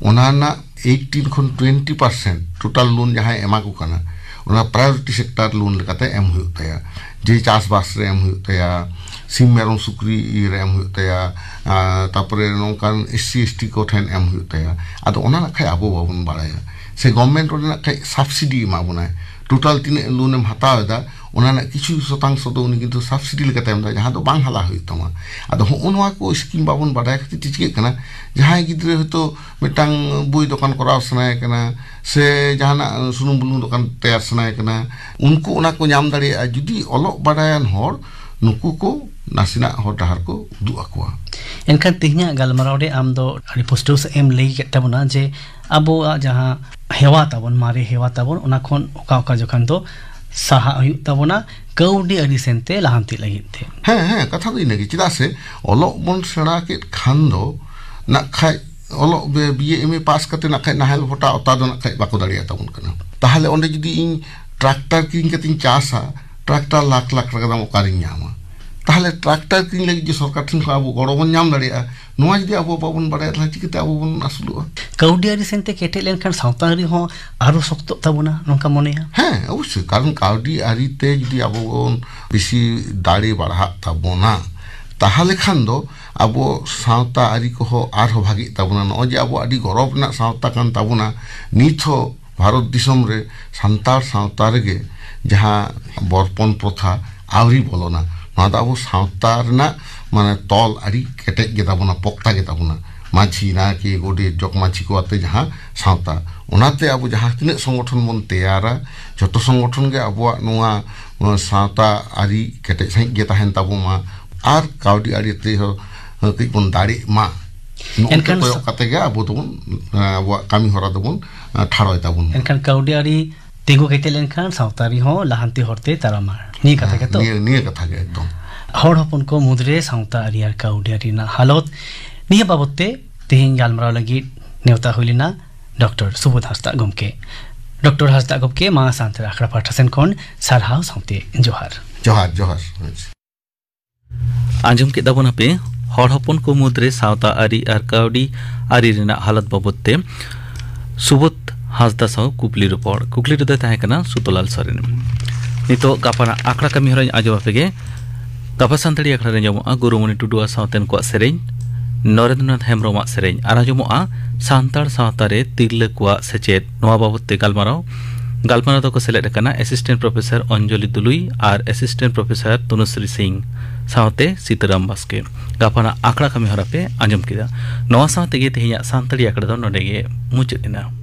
ᱚᱱᱟ ᱨᱮᱱᱟᱜ ᱮᱭᱤᱴᱴᱤᱱ ᱠᱷᱚᱱ ᱴᱩᱭᱮᱱᱴᱤ ᱯᱟᱨᱥᱮᱱᱴ ᱴᱳᱴᱟᱞ ᱞᱳᱱ ᱡᱟᱦᱟᱸᱭ ᱮᱢᱟ ᱠᱚ ᱠᱟᱱᱟ, ᱚᱱᱟ ᱯᱨᱟᱭᱳᱨᱤᱴᱤ ᱥᱮᱠᱴᱟᱨ ᱞᱳᱱ ᱞᱮᱠᱟᱛᱮ ᱮᱢ ᱦᱩᱭᱩᱜ ᱛᱟᱭᱟ᱾ ᱡᱮ ᱪᱟᱥᱵᱟᱥ ᱨᱮ ᱮᱢ ᱦᱩᱭᱩᱜ ᱛᱟᱭᱟ, ᱥᱤᱢ ᱢᱮᱨᱚᱢ ᱥᱩᱠᱨᱤ ᱤᱭᱟᱹ ᱨᱮ ᱮᱢ ᱦᱩᱭᱩᱜ ᱛᱟᱭᱟ, ᱟᱨ ᱛᱟᱨᱯᱚᱨᱮ ᱱᱚᱝᱠᱟᱱ ᱮᱥ ᱥᱤ ᱮᱥ ᱴᱤ ᱠᱚ ᱴᱷᱮᱱ ᱮᱢ ᱦᱩᱭᱩᱜ ᱛᱟᱭᱟ᱾ ᱟᱫᱚ ᱚᱱᱟ ᱱᱟᱜ ᱠᱷᱟᱡ ᱟᱵᱚ ᱵᱟᱵᱚᱱ ᱵᱟᱲᱟᱭᱟ, ᱥᱮ ᱜᱚᱵᱷᱢᱮᱱᱴ ᱚᱸᱰᱮ ᱱᱟᱜ ᱠᱷᱟᱡ ᱥᱟᱵᱥᱤᱰᱤ ᱮᱢᱟ ᱵᱚᱱᱟᱭ, ᱴᱳᱴᱟᱞ ᱛᱤᱱᱟᱹᱜ ᱞᱳᱱ ᱮᱢ ᱦᱟᱛᱟᱣ ᱮᱫᱟ, ᱚᱱᱟ ᱨᱮᱱᱟᱜ ᱠᱤᱪᱷᱩ ᱥᱚᱛᱟᱝᱥᱚ ᱫᱚ ᱩᱱᱤ ᱠᱤᱱᱛᱩ ᱥᱟᱵᱥᱤᱰᱤ ᱞᱮᱠᱟᱛᱮ ᱮᱢ ᱮᱫᱟ, ᱡᱟᱦᱟᱸ ᱫᱚ ᱵᱟᱝ ᱦᱟᱞᱟ ᱦᱩᱭᱩᱜ ᱛᱟᱢᱟ᱾ ᱟᱫᱚ ᱦᱚᱸᱜᱼᱚ ᱱᱚᱣᱟ ᱠᱚ ᱥᱠᱤᱢ ᱵᱟᱵᱚᱱ ᱵᱟᱰᱟᱭ ᱠᱷᱟᱹᱛᱤᱨ ᱛᱮ ᱪᱤᱠᱟᱹᱜ ᱠᱟᱱᱟ, ᱡᱟᱦᱟᱸᱭ ᱜᱤᱫᱽᱨᱟᱹ ᱦᱚᱭᱛᱳ ᱢᱤᱫᱴᱟᱝ ᱵᱳᱭ ᱫᱚᱠᱟᱱ ᱠᱚᱨᱟᱣ ᱥᱟᱱᱟᱭᱮ ᱠᱟᱱᱟ, ᱥᱮ ᱡᱟᱦᱟᱱᱟᱜ ᱥᱩᱱᱩᱢ ᱵᱩᱞᱩᱝ ᱫᱚᱠᱟᱱ ᱛᱮᱭᱟᱨ ᱥᱟᱱᱟᱭᱮ ᱠᱟᱱᱟ, ᱩᱱᱠᱩ ᱚᱱᱟ ᱠᱚ ᱧᱟᱢ ᱫᱟᱲᱮᱭᱟᱜᱼᱟ, ᱡᱩᱫᱤ ᱚᱞᱚᱜ ᱵᱟᱰᱟᱭᱟᱱ ᱦᱚᱲ ᱱᱩᱠᱩ ᱠᱚ ᱱᱟᱥᱮᱱᱟᱜ ᱦᱚᱨ ᱰᱟᱦᱟᱨ ᱠᱚ ᱩᱫᱩᱜ ᱟᱠᱚᱣᱟ᱾ ᱮᱱᱠᱷᱟᱱ ᱛᱮᱦᱮᱧᱟᱜ ᱜᱟᱞᱢᱟᱨᱟᱣ ᱨᱮ ᱟᱢ ᱫᱚ ᱟᱹᱰᱤ ᱯᱩᱥᱴᱟᱹᱣ ᱥᱟᱺᱦᱤᱡ ᱮᱢ ᱞᱟᱹᱭ ᱠᱮᱫ ᱛᱟᱵᱚᱱᱟ ᱡᱮ ᱟᱵᱚᱣᱟᱜ ᱡᱟᱦᱟᱸ ᱦᱮᱣᱟ ᱛᱟᱵᱚᱱ, ᱢᱟᱨᱮ ᱦᱮᱣᱟ ᱛᱟᱵᱚᱱ, ᱚᱱᱟ ᱠᱷᱚᱱ ᱚᱠᱟ ᱚᱠᱟ ᱡᱚᱠᱷᱚᱱ ᱫᱚ ᱥᱟᱦᱟᱜ ᱦᱩᱭᱩᱜ ᱛᱟᱵᱚᱱᱟ ᱠᱟᱹᱣᱰᱤ ᱟᱹᱨᱤ ᱥᱮᱱᱛᱮ ᱞᱟᱦᱟᱱᱛᱤ ᱞᱟᱹᱜᱤᱫ ᱛᱮ᱾ ᱦᱮᱸ, ᱦᱮᱸ, ᱠᱟᱛᱷᱟ ᱫᱚ ᱤᱱᱟᱹᱜᱮ᱾ ᱪᱮᱫᱟᱜ ᱥᱮ ᱚᱞᱚᱜ ᱵᱚᱱ ᱥᱮᱬᱟ ᱠᱮᱫ ᱠᱷᱟᱱ ᱫᱚ ᱱᱟᱜ ᱠᱷᱟᱡ ᱚᱞᱚᱜ ᱵᱤ ᱮ ᱮᱢ ᱮ ᱯᱟᱥ ᱠᱟᱛᱮ ᱱᱟᱜ ᱠᱷᱟᱡ ᱱᱟᱦᱮᱞ ᱵᱷᱚᱴᱟ ᱚᱛᱟ ᱫᱚ ᱱᱟᱜ ᱠᱷᱟᱡ ᱵᱟᱠᱚ ᱫᱟᱲᱮᱭᱟᱜ ᱛᱟᱵᱚᱱ ᱠᱟᱱᱟ᱾ ᱛᱟᱦᱚᱞᱮ ᱚᱸᱰᱮ ᱡᱩᱫᱤ ᱤᱧ ᱴᱨᱟᱠᱴᱟᱨ ᱠᱤᱨᱤᱧ ᱠᱟᱛᱮᱧ ᱪᱟᱥᱟ, ᱴᱨᱟᱠᱴᱟᱨ ᱞᱟᱠᱷ ᱞᱟᱠᱷ ᱴᱟᱠᱟ ᱫᱟᱢ ᱚᱠᱟᱨᱤᱧ ᱧᱟᱢᱟ? ᱛᱟᱦᱚᱞᱮ ᱴᱨᱟᱠᱴᱟᱨ ᱠᱤᱨᱤᱧ ᱞᱟᱹᱜᱤᱫ ᱡᱮ ᱥᱚᱨᱠᱟᱨ ᱴᱷᱮᱱ ᱠᱷᱚᱱ ᱟᱵᱚ ᱜᱚᱲᱚ ᱵᱚᱱ ᱧᱟᱢ ᱫᱟᱲᱮᱭᱟᱜᱼᱟ, ᱱᱚᱣᱟ ᱡᱩᱫᱤ ᱟᱵᱚ ᱵᱟᱵᱚᱱ ᱵᱟᱲᱟᱭᱟ, ᱛᱟᱦᱚᱞᱮ ᱪᱤᱠᱟᱹᱛᱮ ᱟᱵᱚ ᱵᱚᱱ ᱟᱹᱥᱩᱞᱚᱜᱼᱟ? ᱠᱟᱹᱣᱰᱤ ᱟᱹᱨᱤ ᱥᱮᱱᱛᱮ ᱠᱮᱴᱮᱡ ᱞᱮᱱᱠᱷᱟᱱ ᱥᱟᱶᱛᱟ ᱟᱹᱨᱤ ᱦᱚᱸ ᱟᱨᱦᱚᱸ ᱥᱚᱠᱛᱚᱜ ᱛᱟᱵᱚᱱᱟ, ᱱᱚᱝᱠᱟ ᱢᱚᱱᱮᱭᱟ? ᱦᱮᱸ, ᱚᱵᱚᱥᱥᱳᱭ, ᱠᱟᱨᱚᱱ ᱠᱟᱹᱣᱰᱤ ᱟᱹᱨᱤ ᱛᱮ ᱡᱩᱫᱤ ᱟᱵᱚ ᱵᱚᱱ ᱵᱮᱥᱤ ᱫᱟᱲᱮ ᱵᱟᱲᱦᱟᱜ ᱛᱟᱵᱚᱱᱟ, ᱛᱟᱦᱚᱞᱮ ᱠᱷᱟᱱ ᱫᱚ ᱟᱵᱚ ᱥᱟᱶᱛᱟ ᱟᱹᱨᱤ ᱠᱚᱦᱚᱸ ᱟᱨᱦᱚᱸ ᱵᱷᱟᱜᱮᱜ ᱛᱟᱵᱚᱱᱟ᱾ ᱱᱚᱜᱼᱚᱭ ᱡᱮ ᱟᱵᱚ ᱟᱹᱰᱤ ᱜᱚᱨᱚᱵᱽ ᱨᱮᱱᱟᱜ ᱥᱟᱶᱛᱟ ᱠᱟᱱ ᱛᱟᱵᱚᱱᱟ, ᱱᱤᱛ ᱦᱚᱸ ᱵᱷᱟᱨᱚᱛ ᱫᱤᱥᱚᱢ ᱨᱮ ᱥᱟᱱᱛᱟᱲ ᱥᱟᱶᱛᱟ ᱨᱮᱜᱮ ᱡᱟᱦᱟᱸ ᱵᱚᱨᱯᱚᱱ ᱯᱨᱚᱛᱷᱟ ᱟᱹᱣᱨᱤ ᱵᱚᱞᱚᱱᱟ, ᱱᱚᱣᱟ ᱫᱚ ᱟᱵᱚ ᱥᱟᱶᱛᱟ ᱨᱮᱱᱟᱜ ᱢᱟᱱᱮ ᱛᱚᱞ ᱟᱹᱰᱤ ᱠᱮᱴᱮᱡ ᱜᱮ ᱛᱟᱵᱚᱱᱟ, ᱯᱚᱠᱛᱟ ᱜᱮ ᱛᱟᱵᱚᱱᱟ᱾ ᱢᱟᱹᱡᱷᱤ, ᱱᱟᱭᱠᱮ, ᱜᱚᱰᱮᱛ, ᱡᱚᱜᱽ ᱢᱟᱹᱡᱷᱤ ᱠᱚ ᱟᱛᱮ ᱡᱟᱦᱟᱸ ᱥᱟᱶᱛᱟ, ᱚᱱᱟᱛᱮ ᱟᱵᱚ ᱡᱟᱦᱟᱸ ᱛᱤᱱᱟᱹᱜ ᱥᱚᱝᱜᱚᱴᱷᱚᱱ ᱵᱚᱱ ᱛᱮᱭᱟᱨᱟ, ᱡᱷᱚᱛᱚ ᱥᱚᱝᱜᱚᱴᱷᱚᱱ ᱜᱮ ᱟᱵᱚᱣᱟᱜ ᱱᱚᱣᱟ, ᱱᱚᱣᱟ ᱥᱟᱶᱛᱟ ᱟᱹᱨᱤ ᱠᱮᱴᱮᱡ ᱥᱟᱺᱦᱤᱡ ᱜᱮ ᱛᱟᱦᱮᱱ ᱛᱟᱵᱚ ᱢᱟ ᱟᱨ ᱠᱟᱹᱣᱰᱤ ᱟᱹᱨᱤ ᱛᱮᱦᱚᱸ ᱠᱟᱹᱡ ᱵᱚᱱ ᱫᱟᱲᱮᱜ ᱢᱟ᱾ ᱱᱚᱜᱼᱚ ᱱᱚᱝᱠᱟ ᱮᱱᱠᱷᱟᱱ ᱠᱚᱭᱚᱜ ᱥᱟ- ᱠᱟᱛᱮ ᱜᱮ ᱟᱵᱚ ᱫᱚᱵᱚᱱ, ᱟᱵᱚᱣᱟᱜ ᱠᱟᱹᱢᱤ ᱦᱚᱨᱟ ᱫᱚᱵᱚᱱ ᱴᱷᱟᱲᱚᱭ ᱛᱟᱵᱚᱱ ᱢᱟ᱾ ᱮᱱᱠᱷᱟᱱ ᱠᱟᱹᱣᱰᱤ ᱟᱹᱨᱤ ᱛᱤᱸᱜᱩ ᱠᱮᱴᱮᱡ ᱞᱮᱱᱠᱷᱟᱱ ᱥᱟᱶᱛᱟ ᱟᱹᱨᱤ ᱦᱚᱸ ᱞᱟᱦᱟᱱᱛᱤ ᱦᱚᱨᱛᱮ ᱛᱟᱲᱟᱢᱟ᱾ ᱱᱤᱭᱟᱹ ᱠᱟᱛᱷᱟ ᱦᱮᱸ, ᱜᱮᱛᱚ? ᱱᱤᱭᱟᱹ, ᱱᱤᱭᱟᱹ ᱠᱟᱛᱷᱟ ᱜᱮ ᱮᱠᱫᱚᱢ᱾ ᱦᱚᱲ ᱦᱚᱯᱚᱱ ᱠᱚ ᱢᱩᱫᱽᱨᱮ ᱥᱟᱶᱛᱟ ᱟᱹᱨᱤ ᱟᱨ ᱠᱟᱹᱣᱰᱤ ᱟᱹᱨᱤ ᱨᱮᱱᱟᱜ ᱦᱟᱞᱚᱛ, ᱱᱤᱭᱟᱹ ᱵᱟᱵᱚᱛ ᱛᱮ ᱛᱮᱦᱮᱧ ᱜᱟᱞᱢᱟᱨᱟᱣ ᱞᱟᱹᱜᱤᱫ ᱱᱮᱣᱛᱟ ᱦᱩᱭ ᱞᱮᱱᱟ ᱰᱚᱠᱴᱚᱨ ᱥᱩᱵᱳᱫᱷ ᱦᱟᱸᱥᱫᱟᱜ ᱜᱚᱢᱠᱮ᱾ ᱰᱚᱠᱴᱚᱨ ᱦᱟᱸᱥᱫᱟᱜ ᱜᱚᱢᱠᱮ, ᱢᱟ ᱥᱟᱱᱛᱟᱲ ᱟᱠᱷᱲᱟ ᱯᱟᱦᱴᱟ ᱥᱮᱱ ᱠᱷᱚᱱ ᱥᱟᱨᱦᱟᱣ ᱥᱟᱶᱛᱮ ᱡᱚᱦᱟᱨ᱾ ᱡᱚᱦᱟᱨ, ᱡᱚᱦᱟᱨ᱾ ᱟᱸᱡᱚᱢ ᱠᱮᱫᱟ ᱵᱚᱱ ᱟᱯᱮ ᱦᱚᱲ ᱦᱚᱯᱚᱱ ᱠᱚ ᱢᱩᱫᱽᱨᱮ ᱥᱟᱶᱛᱟ ᱟᱹᱨᱤ ᱟᱨ ᱠᱟᱹᱣᱰᱤ ᱟᱹᱨᱤ ᱨᱮᱱᱟᱜ ᱦᱟᱞᱚᱛ ᱵᱟᱵᱚᱛ ᱛᱮ᱾ ᱥᱩᱵᱳᱫᱷ ᱦᱟᱸᱥᱫᱟ ᱥᱟᱶ ᱠᱩᱠᱞᱤ ᱨᱚᱯᱚᱲ᱾ ᱠᱩᱠᱞᱤ ᱨᱮᱫᱚᱭ ᱛᱟᱦᱮᱸ ᱠᱟᱱᱟ ᱥᱩᱛᱚᱞᱟᱞ ᱥᱚᱨᱮᱱ᱾ ᱱᱤᱛᱚᱜ ᱜᱟᱯᱟᱱᱟᱜ ᱟᱠᱷᱲᱟ ᱠᱟᱹᱢᱤ ᱦᱚᱨᱟᱧ ᱟᱸᱡᱚᱢ ᱟᱯᱮ ᱜᱮ᱾ ᱜᱟᱯᱟ ᱥᱟᱱᱛᱟᱲᱤ ᱟᱠᱷᱲᱟ ᱨᱮ ᱧᱟᱢᱚᱜᱼᱟ ᱜᱩᱨᱩᱢᱚᱱᱤ ᱴᱩᱰᱩ ᱟᱨ ᱥᱟᱶᱛᱮᱱ ᱠᱚᱣᱟᱜ ᱥᱮᱨᱮᱧ, ᱱᱚᱨᱮᱱᱫᱨᱚᱱᱟᱛᱷ ᱦᱮᱢᱵᱨᱚᱢᱟᱜ ᱥᱮᱨᱮᱧ, ᱟᱨ ᱟᱸᱡᱚᱢᱚᱜᱼᱟ ᱥᱟᱱᱛᱟᱲ ᱥᱟᱶᱛᱟ ᱨᱮ ᱛᱤᱨᱞᱟᱹ ᱠᱚᱣᱟᱜ ᱥᱮᱪᱮᱫ, ᱱᱚᱣᱟ ᱵᱟᱵᱚᱛ ᱛᱮ ᱜᱟᱞᱢᱟᱨᱟᱣ᱾ ᱜᱟᱞᱢᱟᱨᱟᱣ ᱫᱚᱠᱚ ᱥᱮᱞᱮᱫ ᱟᱠᱟᱱᱟ ᱮᱥᱤᱥᱴᱮᱱᱴ ᱯᱨᱚᱯᱷᱮᱥᱚᱨ ᱚᱧᱡᱚᱞᱤ ᱫᱩᱞᱩᱭ ᱟᱨ ᱮᱥᱤᱥᱴᱮᱱᱴ ᱯᱨᱚᱯᱷᱮᱥᱚᱨ ᱛᱚᱱᱩᱥᱨᱤ ᱥᱤᱝ ᱥᱟᱶᱛᱮ ᱥᱤᱛᱟᱨᱟᱢ ᱵᱟᱥᱠᱮ᱾ ᱜᱟᱯᱟᱱᱟᱜ ᱟᱠᱷᱲᱟ ᱠᱟᱹᱢᱤ ᱦᱚᱨᱟ ᱯᱮ ᱟᱸᱡᱚᱢ ᱠᱮᱫᱟ᱾ ᱱᱚᱣᱟ ᱥᱟᱶ ᱛᱮᱜᱮ ᱛᱮᱦᱮᱧᱟᱜ ᱥᱟᱱᱛᱟᱲᱤ ᱟᱠᱷᱲᱟ ᱫᱚ ᱱᱚᱰᱮ ᱜᱮ ᱢᱩᱪᱟᱹᱫ ᱮᱱᱟ᱾